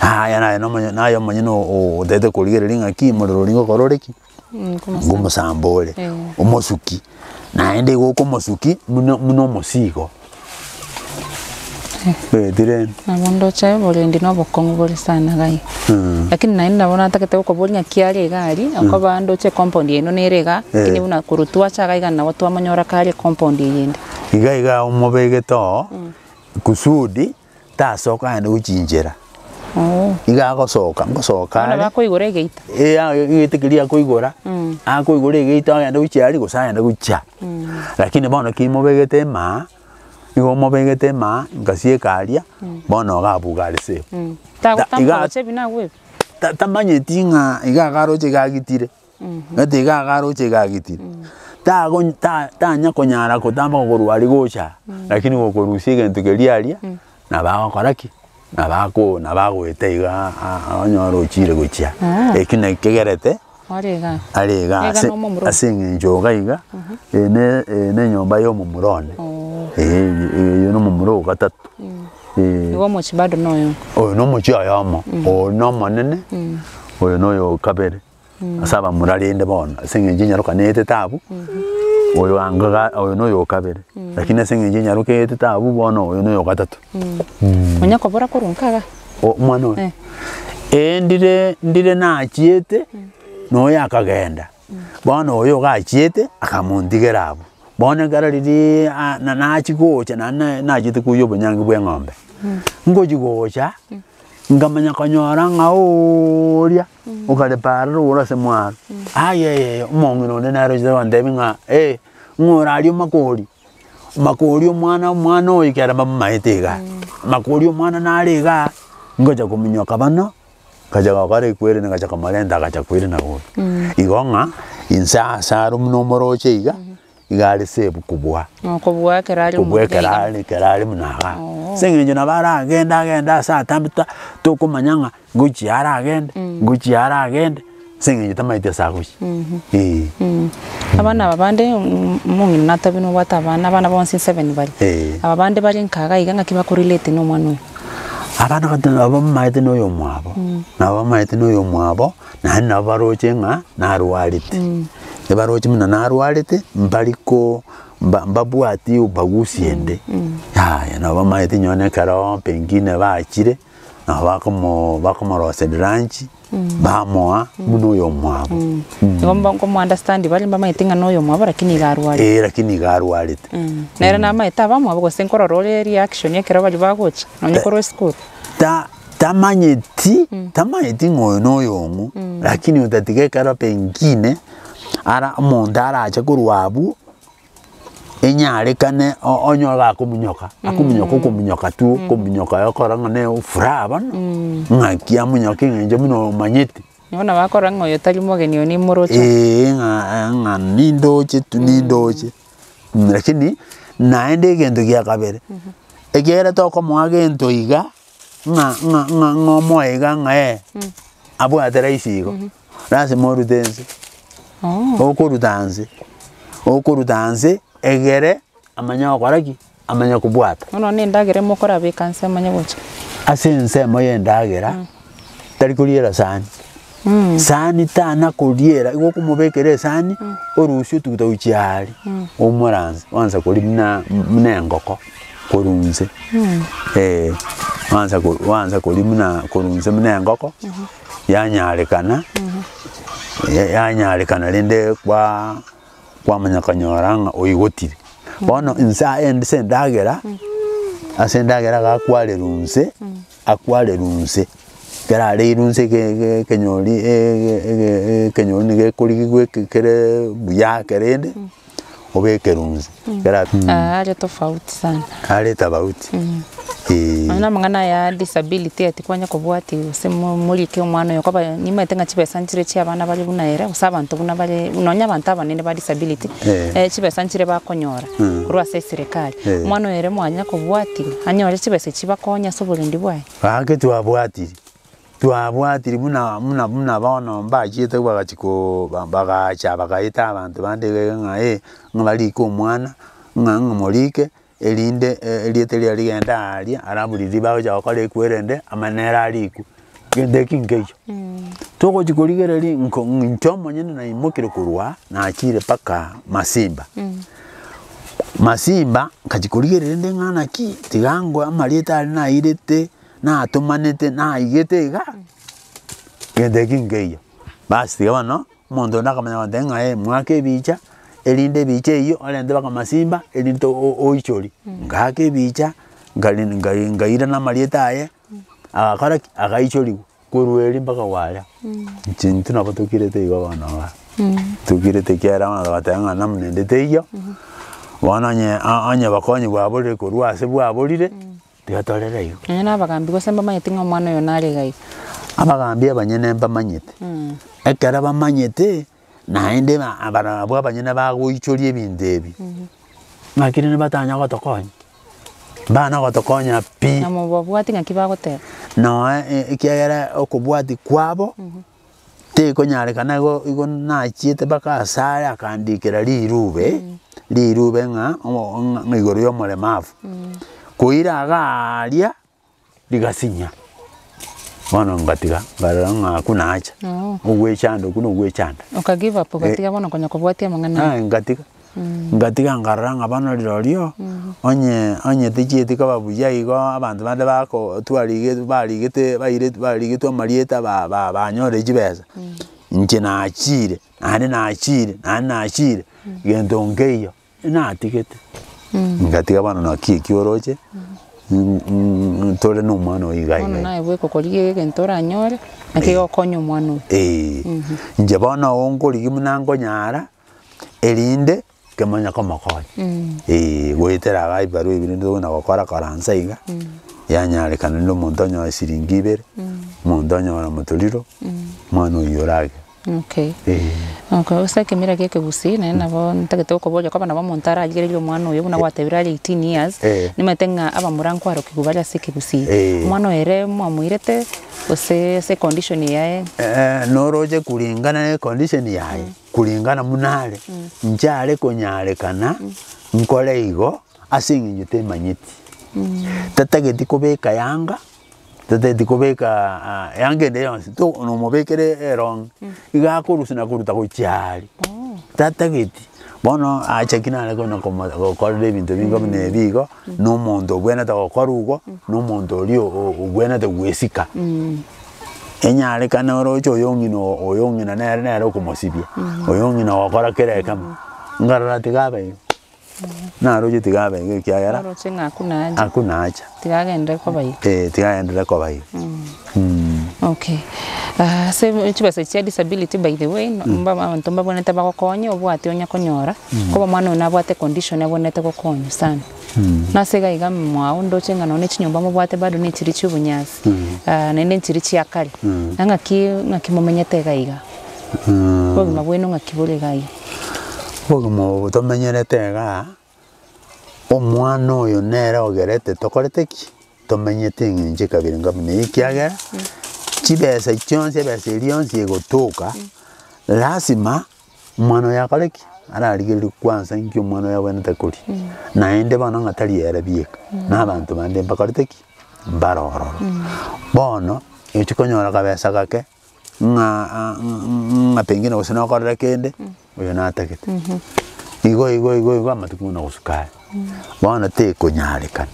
Speaker 2: Aya naye nomanye naye omonyene oo otagete korigereria ng'aki omorero oria ngokora ore ki? Ngomosamba ore, omosuki, naende igo okomosuki buna buna omosigo. Mbegeti rende.
Speaker 4: Nabo ndoche oborendi na obokong'u bore sana iga iga. Lakini naende nabo natagete gokoboria ng'aki are iga aria, okoba ndoche ecompound yaino nere igaa, lakini buna korwa twacha iga iga nabo twamonyora kare ecompound eye ende.
Speaker 2: Iga iga omobegete oo, kusudi tasoka aende gochinchera. Iga agosoka, ngosoka
Speaker 4: Bono
Speaker 2: are.
Speaker 4: bakoigora egeita.
Speaker 2: Eh, egeita keria akoigora, akoigora egeita agende gochia aria gose agende gochia. Lakini bono ki mobegete emaa, Nigo mobegete emaa nkasieka aria, bono iga abuga are safe.
Speaker 4: Tagotamboka
Speaker 2: Iga
Speaker 4: gocha ebi nagwo ebi?
Speaker 2: ta- tamanyeti ng'a iga agaroche iga agitire, gete iga agaroche iga agitire. Tago ta- tanya konyara kotamboka korwa aria gocha aa, lakini gokorusia egento keria aria, nabo agokora ki? Nabo ako nabo agoeta iga onyore ochire gochia. Ekio naki kegerete.
Speaker 4: Are igaa.
Speaker 2: Are igaa
Speaker 4: Iga
Speaker 2: ase
Speaker 4: nomomura
Speaker 2: ase eng'encho iga iga, eye ne eye ne enyomba ya omomura one, eh oyo na omomura o gatato, eh.
Speaker 4: Igo omochie bado noyo.
Speaker 2: Oyo na omochie oyomo, oyo na omonene, oyo na oyo o kabere, ase abamura rende bono, ase eng'encho enyaroka netete abwo, oyo anga iga oyo na oyo o kabere, lakini ase eng'encho enyaroka etete abwo bono oyo na oyo o gatato.
Speaker 4: Onya kobora korwa nka igaa.
Speaker 2: Omwana oyo, ee ndire ndire nachiete, na oyo akagenda, bono oyo iga achiete, akamontigera abwo. Bono ekero riria na nachia gocha naende na nachiete koiywa obonyangi bwa eng'ombe, ngochia gocha, nkamanya konyora ng'a ooria, okare paara rogoro ase mwaro, ayeyeye omong'ina onde nere ochete gontebia ng'a ng'o ore aria omakori. Makori omwana omwana oyo ekero bamamaete igaa, makori omwana nare igaa, ngocha kominyoka bono, ngacha gokora ekwere ngacha komorenta agacha koirana gocha. Igo ng'a, inse ase aro buna omoroche iga, iga are safe kobua
Speaker 4: Kobua ekero are
Speaker 2: kobua
Speaker 4: omonto
Speaker 2: ekero
Speaker 4: iga.
Speaker 2: are ekero are buna igaa. Ase eng'encho nabo aragende agende ase atambe ta tokomanya ng'a ngochia aragende, ngochia aragende, ase eng'encho tamaeti ase agochia, eh.
Speaker 4: Abana aba bande omong'ina natabi nobwate abana, abana bonsi seven bare.
Speaker 2: Eh.
Speaker 4: Aba bande bare nka iga iga ng'aki bakorelate na omwana oyo?
Speaker 2: Abana gati nabo bamaete na oyomwabo, nabo bamaete na oyomwabo, naende nabo baroche ng'a narwarete. Ebaroche buna narwarete, mbari ko mba mbabwati ubaguzi ende, yaya nabo bamaete nonye na ekero pengine bachire. Nabo bakomo bakomoroseria lunch, bamoa buna oyomwabo.
Speaker 4: Igo mba nkomo understand bare mbamaete ng'a noyomwabo lakini iga arwarete.
Speaker 2: Eeh lakini iga arwarete.
Speaker 4: Nere namaete abamwabo gose nkorora ore reaction ekero baria bagocha nonye korwa esukuru.
Speaker 2: Ta tamanyeti tamanyeti ng'a oyo noyong'o, lakini otatiga ekero pengine ara omonto arache korwa abwo. Enyarekane onyore gakominyoka, akominyoka okominyoka tu, okominyoka okora ng'a ne furaha bono, ng'aki amonyoke eng'encho buna omanyete.
Speaker 4: Bono nabo akorora ng'a oyo tari mogeni oyo nimoroche.
Speaker 2: Eeh ng'a ng'a nindoche tu nindoche, lakini naende egento gia kabere, ekiagera tokomoa gento iga, ng'a ng'a ng'a ng'a omoe iga ng'a eh, abwate rahisi igo. Lasima orute nse, okoruta nse, okoruta nse egere amanye gokora ki? Amanye kobwata.
Speaker 4: Bono na endagera mokorabeka nse amanye gocha.
Speaker 2: Ase ensemo ya endagera, tari koriera sahani, sahani tana koriera, igo okomobekera esahani, orusie otuguta gochia aria, oumora nse, oansa koria buna buna engoko korwa nse, eh, oansa ko oansa koria buna korwa nse buna engoko. Yanyarekana, yanyarekana rende kwa kwamanya konyora ng'a oigotire. Bono inse aye ase endagera, ase endagera iga akwarerwa inse, akwarerwa inse, ekero areirwe inse eke eke ekenyori ege ege ekenyori nigo ekorigiwa eke kere buya kerende, obekerwe inse. Ekero
Speaker 4: Are tofauti sana.
Speaker 2: Are tofauti, eeh.
Speaker 4: Nonya amang'ana aya disability ati kwanya kobwatia gose mo morike omwana oyo koba nimaete ng'a chibesa nchire chia abana bare buna ere gose abanto buna bare nonya abanto abanene ba disability, chibesa nchire bakonyora korwa ase eserekari. Omwana oyo ere mwanya kobwatia anyore chibesa echi chibakonye ase oborendi bwaye.
Speaker 2: Gaki twabwatiri. Twabwatiri buna buna buna bono mbachiete bagachia koo ba bagacha bagaeta abanto bande iga iga ng'a eh, ng'a barike omwana, ng'a ng'a morike, erinde erieta riaye rigende aaria, alafu riria bagocha gokora ekwerende, amanye nere arikwe, gento eki nkeiyo. Togochi korigereria nko inche omonyene naimokire korwa aa, nachire mpaka masimba. Masimba, nkachi korigereria rende ng'a naki, tiga ngoe amarieta aria nairete, natomanete, naigete iga, gento eki nkeiyo. Basi tiga bono, omonto onde akamanya gontebia ng'a eh mwake ebicha, erinde ebicha eywo orente mpaka masimba, erinde to oichorie. Ngaaka ebicha, nkari nkari nkairana amarieta aye, agakora ki? Agaichoriwa. Korwa erio mpaka gwaria, inche intwe nabo tokirete igo bono igaa, tokirete ekiagera bono togateba ng'a namuna ende teiyo, bono onye onye obokonyi bwaborire korwa ase bwaborire, tiga torere igo.
Speaker 4: Nonya na abagambi gose mbamanyeti ng'a omwana oyo nare iga iga.
Speaker 2: Abagambi abanyene mbamanyete, ekero bamanyete, naende ba barabwo abanyene bagoichoria ebinto ebi, ng'aki rende batanya gotokonya. Mbana gotokonya pi.
Speaker 4: Na mobabwati ng'aki bagoteba.
Speaker 2: Noe ekiagera okobwati kwabo tekonyarekana igo igo nachiete mpaka asare akandikera rirube, rirube ng'a ng'a igoro ya omoremavu. Koira iga aria. Rigasinya. Bono ngatiga, nkarora ng'a akwo nacha, ogwechanda okwo na ogwechanda.
Speaker 4: Oka give up ogatiga bono konya kobwatia amang'ana aya.
Speaker 2: Eh, ngatiga, ngatiga nkarora ng'a bono rirorio, onye onye tichieti koba buya igo abanto bande bako twarige barigete baire barigetwe amarieta ba ba banyorire chibesa, inche nachire, naende nachire, naende nachire, gento nkeiyo. Natigete, ngatiga bono naki ekio oroche, tore na omwana oyo iga
Speaker 4: Bono
Speaker 2: iga.
Speaker 4: naye bweka okorigia egento oranyore, naki egokonya omwana oyo.
Speaker 2: Eeh, inche bono oo nkorigia buna nkonyara, erinde kemanya komokonya, eeh, goetera iga ebibarua ebi rende tokona gokora kora nsa iga, yanyarekana rende omonto onyore siringi ibere, omonto onyora motoriro, omwana oywo oragere.
Speaker 4: Okay.
Speaker 2: Eeh.
Speaker 4: Okay, ase ekemira kia ekegusii naende nabo ntagete gokoboria kwaba nabo omonto ararigererie omwana oyo buna gwatebire are 18 years,
Speaker 2: Eh.
Speaker 4: nimanyete ng'a abamura nkwarokigwa bare ase ekegusii.
Speaker 2: Eh.
Speaker 4: Omwana oyo ere mwamoirete gose ase econdition yaye.
Speaker 2: Noroche kuringana na econdition yaye, kuringana buna are, inche are konyarekana nkore igo ase eng'encho temanyeti. Tatageti kobeka yanga. Totageti kobeka yanga ende yonsi, to nomobekere erong'i, iga akorusia na koruta gochia aria, tatageti. Bono acha ki nare konya komo gokorera ebinto binga buna ebi igo, na omonto obwenerete gokora igo, na omonto oria obwenerete gwesika. Enyarekane oroche oyo ong'ina oyo ong'ina nere nere okomosibia, oyo ong'ina ogokora kera ekemo, nkarora tiga abe igo. Naroche tiga abe iga ekiagera
Speaker 4: Oroche ng'a akuna acha.
Speaker 2: akuna acha.
Speaker 4: Tiga agenderere koba iga.
Speaker 2: Eh, tiga agenderere koba iga.
Speaker 4: Okay. Ah, ase chibesa chia disability by the way, mba abanto mbabwenerete bagokonye obwate onya konyora, koba omwana oyo nabwate econdition abwenerete gokonywa sana. Nase iga iga mwao ndoche ng'a nonye chinyomba mobwate bado ne chiri chia obonyansi, naende nchiri chia kare. Na ng'aki ng'aki momenyete iga iga? Obogima bwaino ng'aki bore iga iga?
Speaker 2: Obogima obo tomenyerete igaa, omwana oyo nere ogerete tokorete ki? Tomenyete eng'encho ekabere nka buna eye ekiagera, chibesa chionsi ebesa eria yonsi egotoka, lasima omwana oyo akore ki? Ararigereria kwansa inki omwana oyo abwenerete koria. Naende bono ng'a tari ere bieka, na abanto bande mbakorete ki? Mbare ororo. Bono, ochi konyora kabesa gake. Ng'a ng'a pengine gose nokorire kende, oyo natagete. Igo igo igo igo amatuko buna gosuka are. Bono tekonyarekana,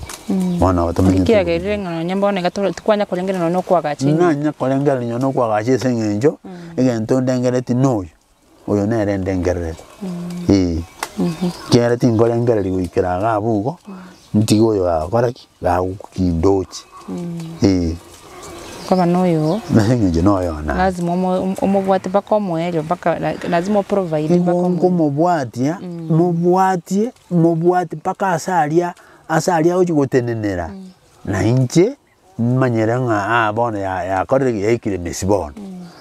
Speaker 2: bono tomenyete
Speaker 4: Ekiagerire ng'a nonye bono iga tore tikwanya korengereria nonye na okoagacha enyomba.
Speaker 2: Nanya korengereria nonye na okoagacha ase eng'encho, egento ndengereti noyo. Oyo nere ndengererete, eh, ekiagera tinkorengereria goikera iga abwo igo, ntige oyo gakora ki? Gagokindochi, eh.
Speaker 4: Koba na oyo
Speaker 2: Nase eng'encho na oyo naye.
Speaker 4: Lazima omo omobwate mpaka omoerio mpaka like lazima oprovide
Speaker 2: Nigo
Speaker 4: mpaka omoerio.
Speaker 2: nkomobwatia, mobwatie, mobwatie mpaka ase aria, ase aria agochi gotenenera, na inche. Manyire ng'a aa bono ya yakorire ki? Yaikire mesi bono.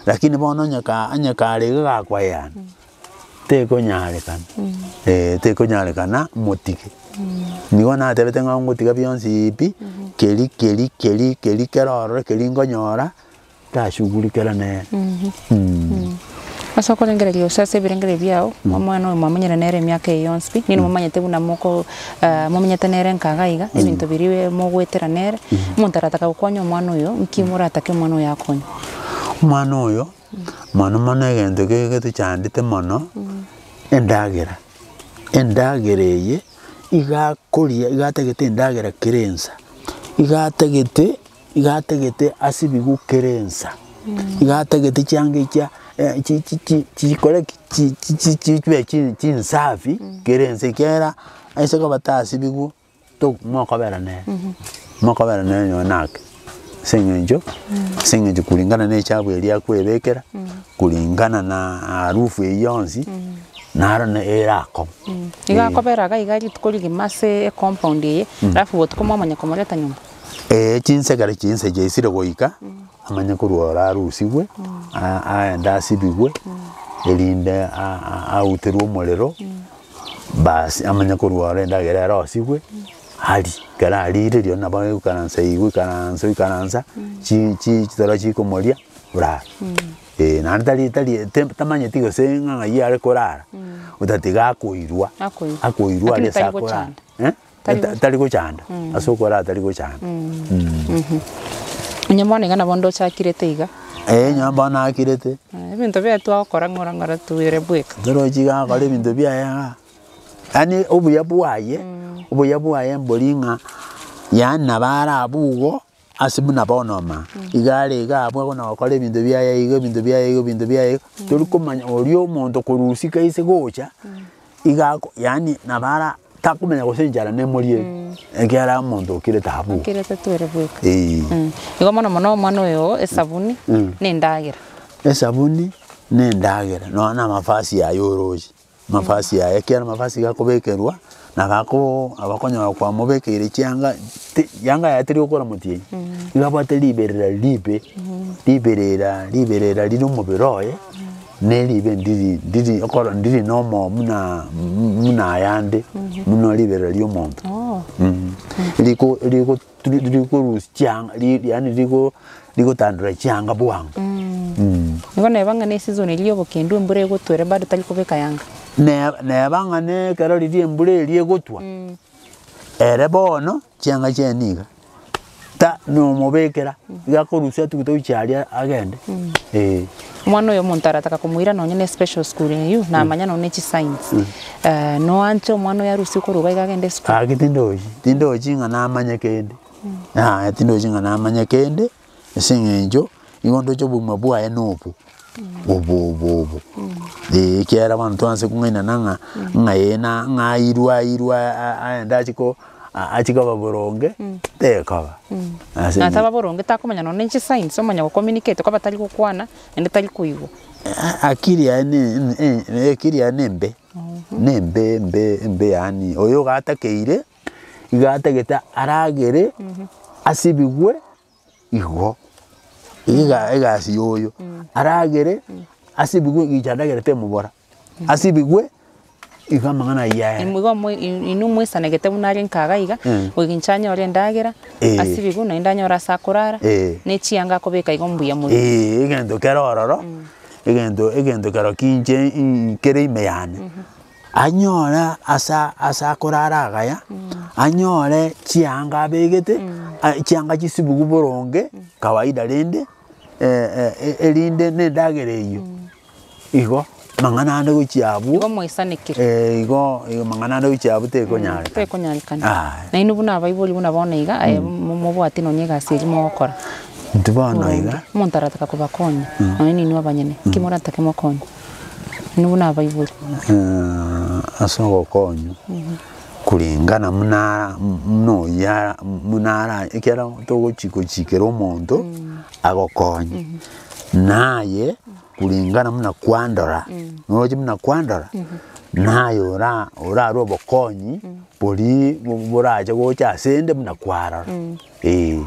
Speaker 2: Lakini bono onye ka onye kare iga gakoeana, tekonyarekana, eh tekonyarekana motige. Nigo natebete ng'a ngotiga bionsi pi, keri keri keri keri kere ororo keri nkonyora, Tashughulikera nere.
Speaker 4: Ase okorengereria gose ase ebirengererio biao, omwana oyo mwamenyire nere emiaka eye yonsi pi, ninwe momanyete buna moko momenyete nere nka iga iga, ebinto biria mogoetera nere, omonto arataka gokonya omwana oyo, nki moratake omwana oyo akonywe?
Speaker 2: Omwana oyo, mono mono egento gegetochandete mono, endagera. Endagera eye. Iga akoria, iga atagete endagera kera ensa, iga atagete iga atagete asibigwe kera ensa, iga atagete chianga echia chi chi chi chikore ki? Chi chi chi chibe chi chinsafi kera ensa ekiagera ase koba tasibigwe to mokobera nere, mokobera nere nonye nake. Ase eng'encho, ase eng'encho kulingana na echabu eria akoebekera, kulingana na harufu eywo yonsi, naro na erakong'u.
Speaker 4: Iga akobera iga iga rituko rigima ase ecompound eye, alafu botuko mwamanya komoreta nyomba?
Speaker 2: Eeh chinsa ekero chinsa chiaisire goika, amanye korwa oro arusigwe, a- aende asibigwe, erinde a- a- auterwe omorero, baas amanye korwa oro endagera erosigwe. Aria, ekero arire rirorio nabo agoikaransa igo oikaransa oikaransa, chi chi chitoro chikomoria orara. Eh, naende tari tari te tamanyeti gose ng'a ng'ai are korara, otatiga akoirwa,
Speaker 4: Akoirwa.
Speaker 2: akoirwa
Speaker 4: Lakini
Speaker 2: aria ase
Speaker 4: tari
Speaker 2: akorara
Speaker 4: gochanda.
Speaker 2: eh,
Speaker 4: Tari
Speaker 2: ta- tari gochanda, ase okorara tari gochanda.
Speaker 4: Onye bono iga nabo ndochakirete iga.
Speaker 2: Eh, onye bono nakirete.
Speaker 4: Ebinto biaye twagokora ng'ora ng'ora twere bweka.
Speaker 2: Torochi iga agokora ebinto biaye igaa. Yaani obuya bwaye, obuya bwaye mbori ng'a yaani nabo arabwo igo ase buna bono oma, iga are iga abwo akona gokora ebinto biaye iga ebinto biaye iga ebinto biaye iga, tori komanya oria omonto korwa isiko aise gocha, iga ako yaani nabo ara takomanya gose enchara nemoriete, ekiagera omonto okirete abwo igo.
Speaker 4: Okirete twere bweka.
Speaker 2: Eeh.
Speaker 4: Igo mono mono omwana oyo esabuni, na endagera.
Speaker 2: Esabuni, na endagera, nonya na amafasi aye oroche. Amafasi aya, ekiagera amafasi iga akobekerwa, nabo akoo nabo okonyora kwamobekeire chianga ti yanga yaye teri gokora motienyi, iga abwate riberera ribe, riberera riberera rire omobere oye, na eribe ndiri ndiri okoro ndiri na omo buna buna ayande, buna riberera ria omonto riko riko rikorusia chianga ri yaani riko rigotandora chianga bwango.
Speaker 4: Igo neba ng'a ne eseason eria ya obokendu embura egotwa ere bado tari kobeka yanga.
Speaker 2: Ne neba ng'a ne ekero riria embura eria egotwa, ere bono chianga chiaye niga, ta nomobekera, iga akorusia atugute gochia aria agende eh.
Speaker 4: Omwana oyo omonto arataka komoira nonye ne special school eywo, namanya nonye ne chisigns, noanche omwana oyo arusie korwa iga iga agende esukuru?
Speaker 2: Gaki tindochi, tindochi ng'a namanye kende. Yaya tindochi ng'a namanye kende, ase eng'encho nigo ndoche obogima bwaye na obo, obo obo obo. Eeh ekiagera bono twanse kong'ainana ng'a ng'a ee na ng'a airwe airwe aende achie ko achie koba boronge, tekoba. Ase
Speaker 4: Na taba boronge takomanya nonye ne chisigns omanya go communicate koba tari gokwana naende tari koigwa.
Speaker 2: Akili yaye ne akili yaye nembe, nembe embe embe yaani oyo iga atakeire. Iga atagete aragere asibigwe igo, iga egasi ya oyo, aragere asibigwe gicha endagera temobora, asibigwe igo amang'ana ayio aere.
Speaker 4: Igo mwe inwe mwesanegete buna are nka iga iga, goika inche anyore endagera, asibigwe naende anyore ase akorara, na echianga akobeka igo mbuya more.
Speaker 2: Eeh, egento kere ororo, egento egento kero kinche kere ime yane. Anyore asa ase akorara agaya, anyore chianga abegete, chianga chisibugu boronge kawaida rende, erinde na endagera eyio, igo mang'ana ande gochia abwo,
Speaker 4: Igo mwaisanekire.
Speaker 2: igo igo mang'ana ande gochia abwo tekonyarekana.
Speaker 4: Tekonyarekana.
Speaker 2: Aye.
Speaker 4: Nainwe buna abaibori buna bono iga, aye mobwati nonye egasi eria mogokora.
Speaker 2: Intwe bono iga.
Speaker 4: Omonto arataka kobakonya, nonye ninwe abanyene, nki moratake mokonye? Inwe buna abaibori.
Speaker 2: Ase ogokonywa, kulingana buna buna oyio buna ara ekero togochi gochikera omonto agokonye, naye kulingana buna kwandora, noroche buna kwandora, naye ora orarwe obokonyi boria borache gocha asende buna kwarora. Eeh,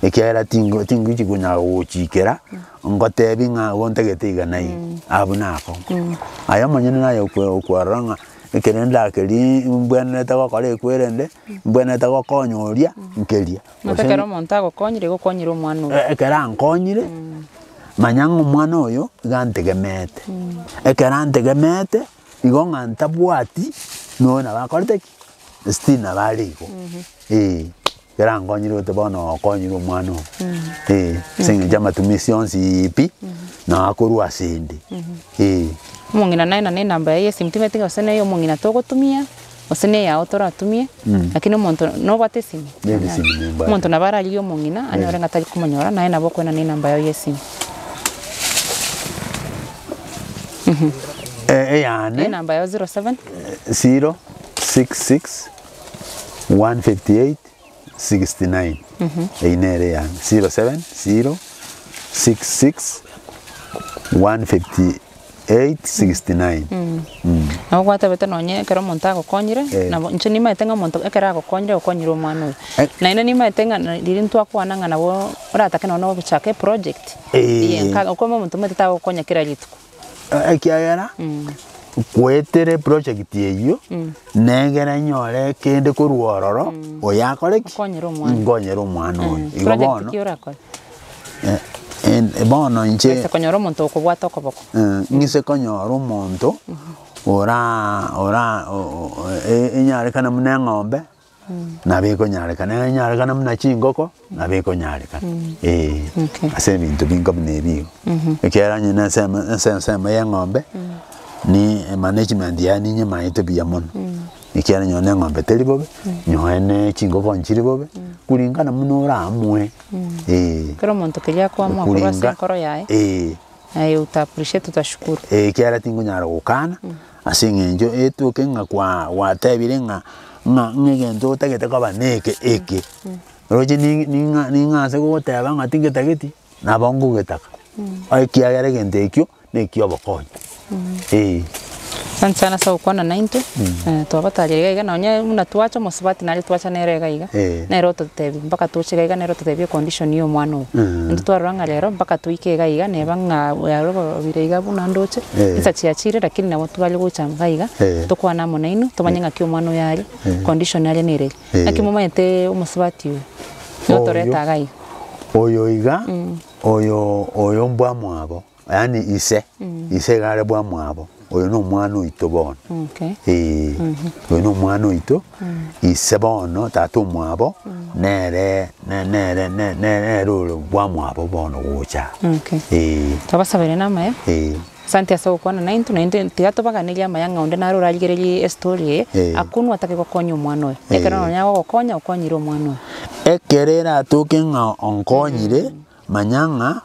Speaker 2: ekiagera tingo tingochi konyara gogochikera, ngotebi ng'a igo ntagete iga na iga, abwo nakong'u. Aye omonyene naye okwe okwarora ng'a ekere ndakeria mbwenerete gokora ekwerende, mbwenerete gokonya oria, nkeria.
Speaker 4: Gose ekero omonto agokonyire igo okonyire omwana oria.
Speaker 2: Ekero ankonyire, manya ng'a omwana oyo iga antegemeete, ekero antegemeete, igo ng'a ntabwati, noyo nabo akorete ki? Still nabo are igo, eh. Ekero ankonyire gote bono okonyire omwana oo, eh, ase eng'encho amatumisi onsi pi, nao akorwa ase inde, eh.
Speaker 4: Omong'ina naye na nenamba yaye ya esimu timanyeti gose neye omong'ina togotumia. Gose na eyao toratumie, lakini omonto nobwate esimi?
Speaker 2: Nere esimi nimbwate.
Speaker 4: Omonto nabo ararigie omong'ina, anyore ng'a tari komonyora, naye nabo okoenana enamba yao ya esimi.
Speaker 2: Eyane.
Speaker 4: Enamba yao 07.
Speaker 2: 0 6 6 158 69 eyio nere eyane 07 0 6 6 158 869.
Speaker 4: Nabo gwatebete nonye ekero omonto agokonyire,
Speaker 2: Eh.
Speaker 4: nabo inche nimaete ng'a omonto ekero agokonyire okonyire omwana oyo.
Speaker 2: Eh.
Speaker 4: Naende nimaete ng'a na riria ntwakwana ng'a nabo oratake nonye na ogochaka eproject,
Speaker 2: Eh.
Speaker 4: eye nka okome omonto omanyete tagokonya kera rituko.
Speaker 2: Ekiagera, goetera eproject eyio, negere nyore kende korwa ororo, oyo akore ki?
Speaker 4: Okonyere omwana.
Speaker 2: Nkonyere omwana oyo. Igo
Speaker 4: Project
Speaker 2: bono.
Speaker 4: ki orakore?
Speaker 2: Bono inche.
Speaker 4: Ase konyora omonto okobwata okoboko.
Speaker 2: Ng'ise konyora omonto ora ora enyarekane buna eng'ombe, nabo ekonyarekana, enyarekane buna chingoko, nabo ekonyarekana eh.
Speaker 4: Okay.
Speaker 2: Ase ebinto binga buna ebi igo. Ekiagera onye na ensemo ase ensemo ya eng'ombe, ni emanagement yaye ninyemaete buya mono. Ekiagera nonye na eng'ombe teri bobe, nonye na chingoko nchiri bobe, kulingana buna oraamue. Eh.
Speaker 4: Kera omonto keria akoamua korwa ase
Speaker 2: Kuringa-
Speaker 4: enkoro yaye,
Speaker 2: eh.
Speaker 4: naye uta appreciate utashukuru.
Speaker 2: Eh, ekiagera tingonyara gokana, ase eng'encho etoke ng'a kwa gwatebire ng'a ng'a ng'a egento otagete koba na eke eke, roche ni ning'a ning'anse gogoteba ng'a tingetageti, nabo ngogetaka, ekiagera egento ekio. na eki'obokonyi. Ee.
Speaker 4: Asante sana ase ogokwana naintwe, twabatarire iga iga nonye buna twacha omosubati nare twacha nere iga iga, nere ototebi mpaka toche iga iga nere ototebi econdition ya omwana oyo. Intwe twarora ng'a rero mpaka toike iga iga neba ng'a yarobire iga buna ndoche, chinsa chiachire lakini nabo tware gocha iga iga, tokwane amo nainwe tomanye ng'aki omwana oyo are, condition are nere eri. Naki momanyete omosubati oyo, nigo otoreta iga iga.
Speaker 2: Oyo iga, oyo oyo mbwamwabo. Yaani ise, ise iga are bwamwabo, oyo na omwana oito bono,
Speaker 4: Okay.
Speaker 2: eeh, oyo na omwana oito, ise bono tata omwabo, nere ne- nere ne- ne- nere ore bwamwabo bono gocha
Speaker 4: Okay.
Speaker 2: eeh,
Speaker 4: Twabasabere na amaya.
Speaker 2: eeh.
Speaker 4: Asante ase ogokwana naintwe, naende tiga tobaganerie amaya ng'a onde naro orarigererie estory eye,
Speaker 2: Eh.
Speaker 4: akunwe atake gokonya omwana oyo. Ekero
Speaker 2: Eh.
Speaker 4: nonya agogokonya, okonyire omwana oyo.
Speaker 2: Ekero eratoke ng'a onkonyire, Manya ng'a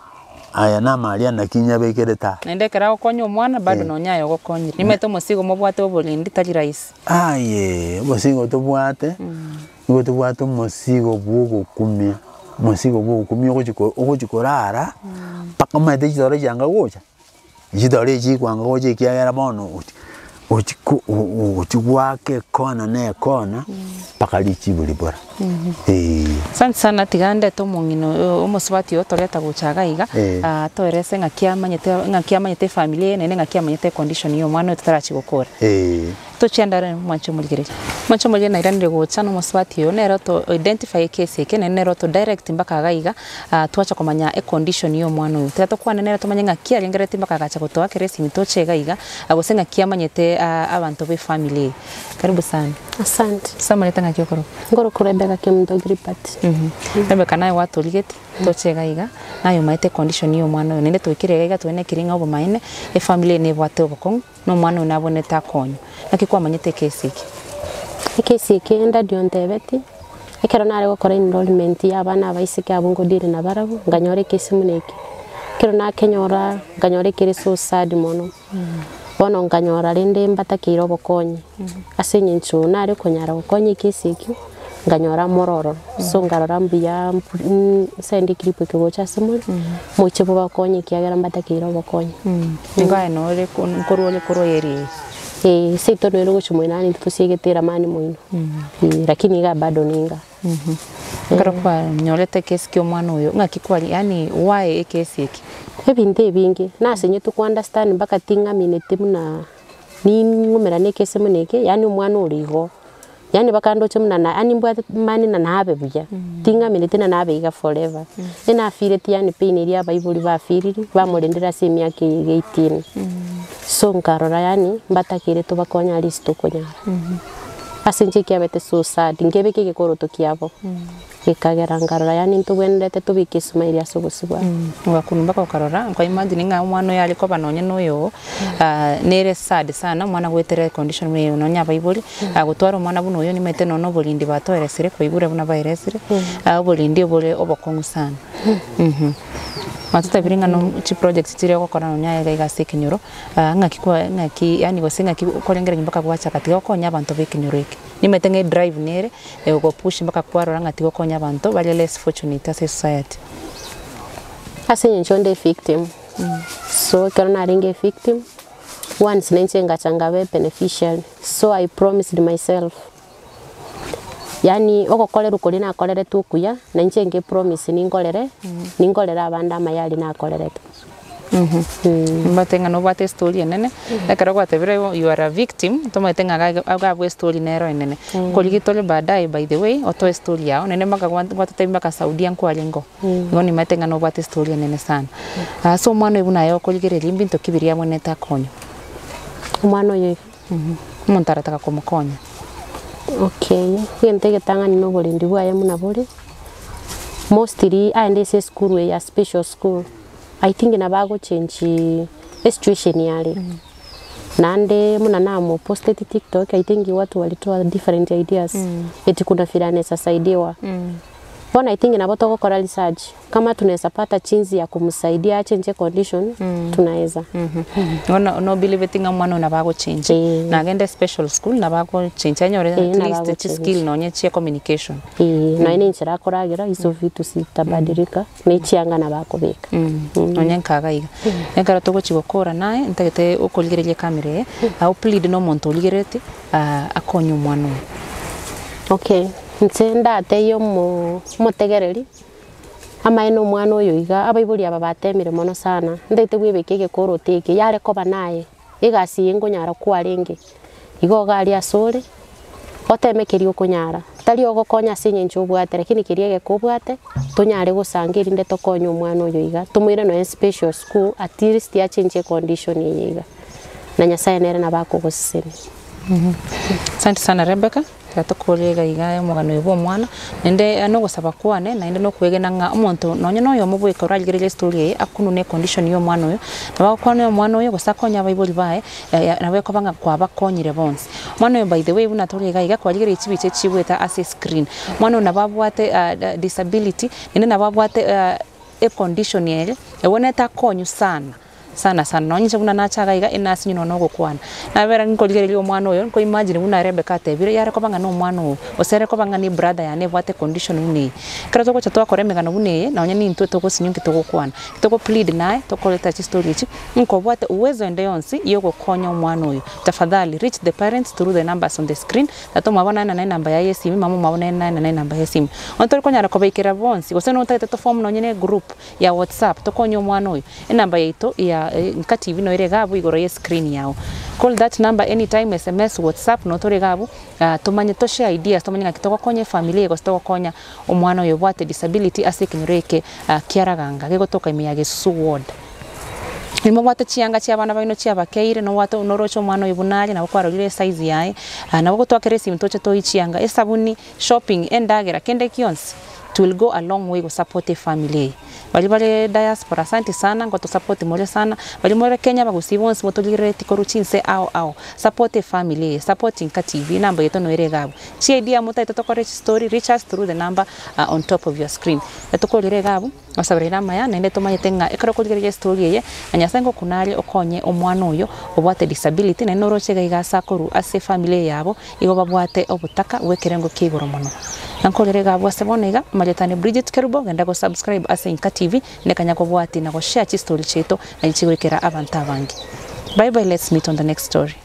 Speaker 2: aya namaria naki nyabekerete aa.
Speaker 4: Naende ekero agokonya omwana bado nonya aye ogokonyire. Nimanyete omosigo mobwate oborendi tari rahisi.
Speaker 2: Aye, omosigo tobwate, nigo tobwate omosigo bwa ogokumia, omosigo bwa ogokumia ogochi ko ogochi korara, mpaka omanyete chitoro chianga gocha. Chitoro echi chikwanga gocha ekiagera bono ochi ochi ko ochi goaka ekona na ekona mpaka richibu ribora eeh.
Speaker 4: Asante sana tiga ndete omong'ina oyo omosubati oyo toreta gocha iga iga, atoerese ng'aki amanyete ng'aki amanyete efamiri eye naende ng'aki amanyete econdition ya omwana oyo totarachia gokora. Tochienda are mwanche omorigereria. Mwanche omorigereria nairanire gocha na omosubati oyo nere oto identify ekesi eke naende nere oto direct mpaka iga iga twacha komanya econdition ya omwana oyo. Tiga tokwane nere tomanye ng'aki arengereti mpaka agacha gotoakera esimi toche iga iga gose ng'aki amanyete abanto ba efamiri eye. Karibu sana.
Speaker 5: Asante.
Speaker 4: Ase amanyete ng'aki okorokwa?
Speaker 5: Nkorokwa Rebecca Kemunto Gilbert.
Speaker 4: Rebecca naye gwatorigeti toche iga iga naye omanyete econdition ya omwana oyo naende twaikire iga iga twaenekire ng'a obomaene efamiri eye nebwate obokong'u. Na omwana oyo nabonete akonywa. Naki kwamanyete ekesi eke?
Speaker 5: Ekesi eke daddy ontebeti, ekero nare gokora enrollment ya abana abaiseke abwo ngodire nabarabwo, nkanyora ekesi buna eke. Ekero nakenyora, nkanyora ekere so sad mono. Bono nkanyora rende mbatakeire obokonyi, ase eng'encho nare konyara gokonya ekesi ekio, nkanyora more ororo. So nkarora mbuya nsende eclip eke gocha ase more, moche mobakonye ekiagera mbatakeire obokonyi.
Speaker 4: Nigo aye nore nkorwa ore korwa area eye.
Speaker 5: Eeh, seito nere gochia moino naende intwe tosiegete eramani moino, lakini iga bado ninga.
Speaker 4: Ekero kwanyorete ekesi kia omwana oyo, ng'aki kwari yaani why ekesi eke?
Speaker 5: Ebinto ebinge, nasenyetwe ko understand mpaka ting'amineti buna ning'umerane ekesi buna eke, yaani omwana ore igo. Yaani bakandoche buna na yaani mbwate mani na nabe buya, ting'amineti na nabe iga forever. Ere nafeeleti yaani pain eria abaibori bafeeliri, bamorendire ase emiaka eye iga eighteen. So nkarora yaani mbatakere tobakonye at least tokonyara. Ase inche ekiabete so sad, nkebeka egekoroto kiabo, gekagera nkarora yaani ntobwenerete tobeke esmile ase obosio bwabo.
Speaker 4: Ogakunwa mpaka okarora, nka imagine ng'a omwana oyo are koba nonye na oyo oo, nere sad sana omwana goetera econdition buna eye nonye abaibori, gotwara omwana buna oyo nimanyete nonye na oborindi batoeresire kwaigure buna baeresire, oborindi obore obokong'u sana. Mwatotebirie ng'a no chiprojects chiria ogokora nonye aye iga iga ase ekenyoro, ng'aki kwa ng'aki yaani gose ng'aki okorengereria mpaka gwachaka tiga okonye abanto ba ekenyoro eke. Nimanyete ng'a edrive nere, egogopush mpaka kwarora ng'a tiga okonye abanto bare less fortunate ase esociety.
Speaker 5: Ase eng'encho nde evictim, so ekero narenge evictim, once na inche ngacha nkaba ebeneficiary, so I promised myself. Yaani ogokorerwa koria nakoreretwe okuya, na inche nge promise ninkorere, ninkorere abande amaya aria nakoreretwe.
Speaker 4: Omanyete ng'a nobwate estory enene, ekero gwatebire you are a victim, tomanyete ng'a iga iga abwo estory nero enene. Nkorigia tore baadaye by the way, otoe estory yago, naende mpaka gwatotebia mpaka Saudia nkwarenge oo, igo nimanyete ng'a nobwate estory enene sana. Ase omwana oyo buna aye okorigereria mbinto ki biria abwenerete akonywe?
Speaker 5: Omwana oyo iga.
Speaker 4: Omonto arataka komokonya.
Speaker 5: Okay, egento egetang'ani na oborendi bwaye buna bore, mostly aende ase esukuru eye ya special school, I think nabo agochengi esituation yare. Naende buna namoposteti tiktok, I think watu walitoa different ideas, eti kuna vile anaeza saidiwa. Bono I think nabo togokora research. Kama tunaeza pata chinsi ya kumsaidia achenche condition, tunaeza.
Speaker 4: Bono no believeti ng'a omwana oyo nabo agochenji,
Speaker 5: Eeh.
Speaker 4: nagende special school nabo agochenji anyore
Speaker 5: Eeh,
Speaker 4: at
Speaker 5: nabo
Speaker 4: least
Speaker 5: agochenji.
Speaker 4: chiskill nonye chia communication.
Speaker 5: Eeh, nonya na enchera akoragera hizo vitu zitabadilika, na echianga nabo akobeka.
Speaker 4: Nonye nkaga iga. Ekero togochi gokora naye, ntagete okorigereria ecamera eye, ao plead na omonto origereretie, akonye omwana oyo.
Speaker 5: Okay, inche ndatebie omo omotegereri, Amaene omwana oyo iga, abaibori aba batemire mono sana, ntaete bwebeke egekoroto eke, yare koba naye, egasi eye nkonyara kwarenge, igo iga aria asore, oteme keria okonyara, tari ogokonya ase eng'encho obwate lakini keria egeka obwate, tonyare gosanga erinde tokonye omwana oyo iga, tomoire nonye special school at least achenche econdition eye iga, na Nyasaye nere nabo akogosesenia.
Speaker 4: Asante sana Rebecca. Ekero tokorire iga iga omogano oyo bwa omwana, naende nogosaba kwane, naende nokwegena ng'a omonto nonye na oyomo bweka orarigererie estory eye, akunwe na econdition ya omwana oyo, nabo agokwana omwana oyo gose akonye abaibori baye, nabo ekoba ng'a kwabakonyire bonsi. Omwana oyo by the way buna tore iga iga kwarigereria chibicha echi chigoeta ase escreen, omwana oyo nabo abwate disability, naende nabo abwate econdition ere, ebwenerete akonywe sana. Sana sana, nonye inche buna nacha iga iga, enasi inwe nonya ogokwana. Nabera nkorigereria omwana oyo, nko imagine buna Rebecca atebire, yare koba ng'a na omwana oo, gose ere koba ng'a ne ebrother yane ebwate econdition buna eye. Ekero togocha twakora emegano buna eye, nonye nintwe togosinywa nki togokwana. Togo plead naye, tokoreta chistory echi, nkobwate uwezo ende yonsi ya ogokonya omwana oyo, tafadhali reach the parents through the numbers on the screen, tata omwabo naenane enamba yaye ya esimi, mama omwabo nere naenane enamba yaye ya esimi. Onye torikonyara kobaikera bonsi, gose notagete to form nonye na egroup ya whatsapp tokonye omwana oyo, Enamba yaito ya Nka TV noyo ere iga abwo igoro ye screen yao. Call that number anytime, sms, whatsapp noo tore iga abwo tomanye to share ideas tomanye ng'aki togokonya efamiri eye gose togokonya omwana oyo obwate disability ase ekenyoro eke kia Raganga gegotoka ime ya Gesusu ward. Nimobwate chianga chia abana baino chiabakeire nobwate noroche omwana oyo buna are nabo kwarorire esize yaye nabo gotwakera esimi toche toyie chianga, esabuni, shopping, endagera, kende gionsi it will go a long way go support efamiri eye. Baria bare diaspora asanti sana ngotosupport more sana, baria more Kenya abagusii bonsi motorigerereti korwa chinse ao ao, support efamily eye, support Nka TV, enamba yaito noyo ere iga abwo. Chiidea motaete tokore chistory, reach us through the number on top of your screen. Etokorire iga abwo, osabereire amaya naende tomanyete ng'a ekero okorigereria estory eye, na Nyasaye ngokuna are okonye omwana oyo obwate disability naende noroche iga iga ase akorwa ase efamily eye yabo, Igo babwate obotaka bw'ekerengo kia igoro mono. Nankorere iga abwo ase bono iga, Marietane Bridget Kerubo, genda go subscribe ase Inka TV, nekanya kobwati na go share chistory chiaito nachi chigoikera abanto abange. Bye bye let's meet on the next story.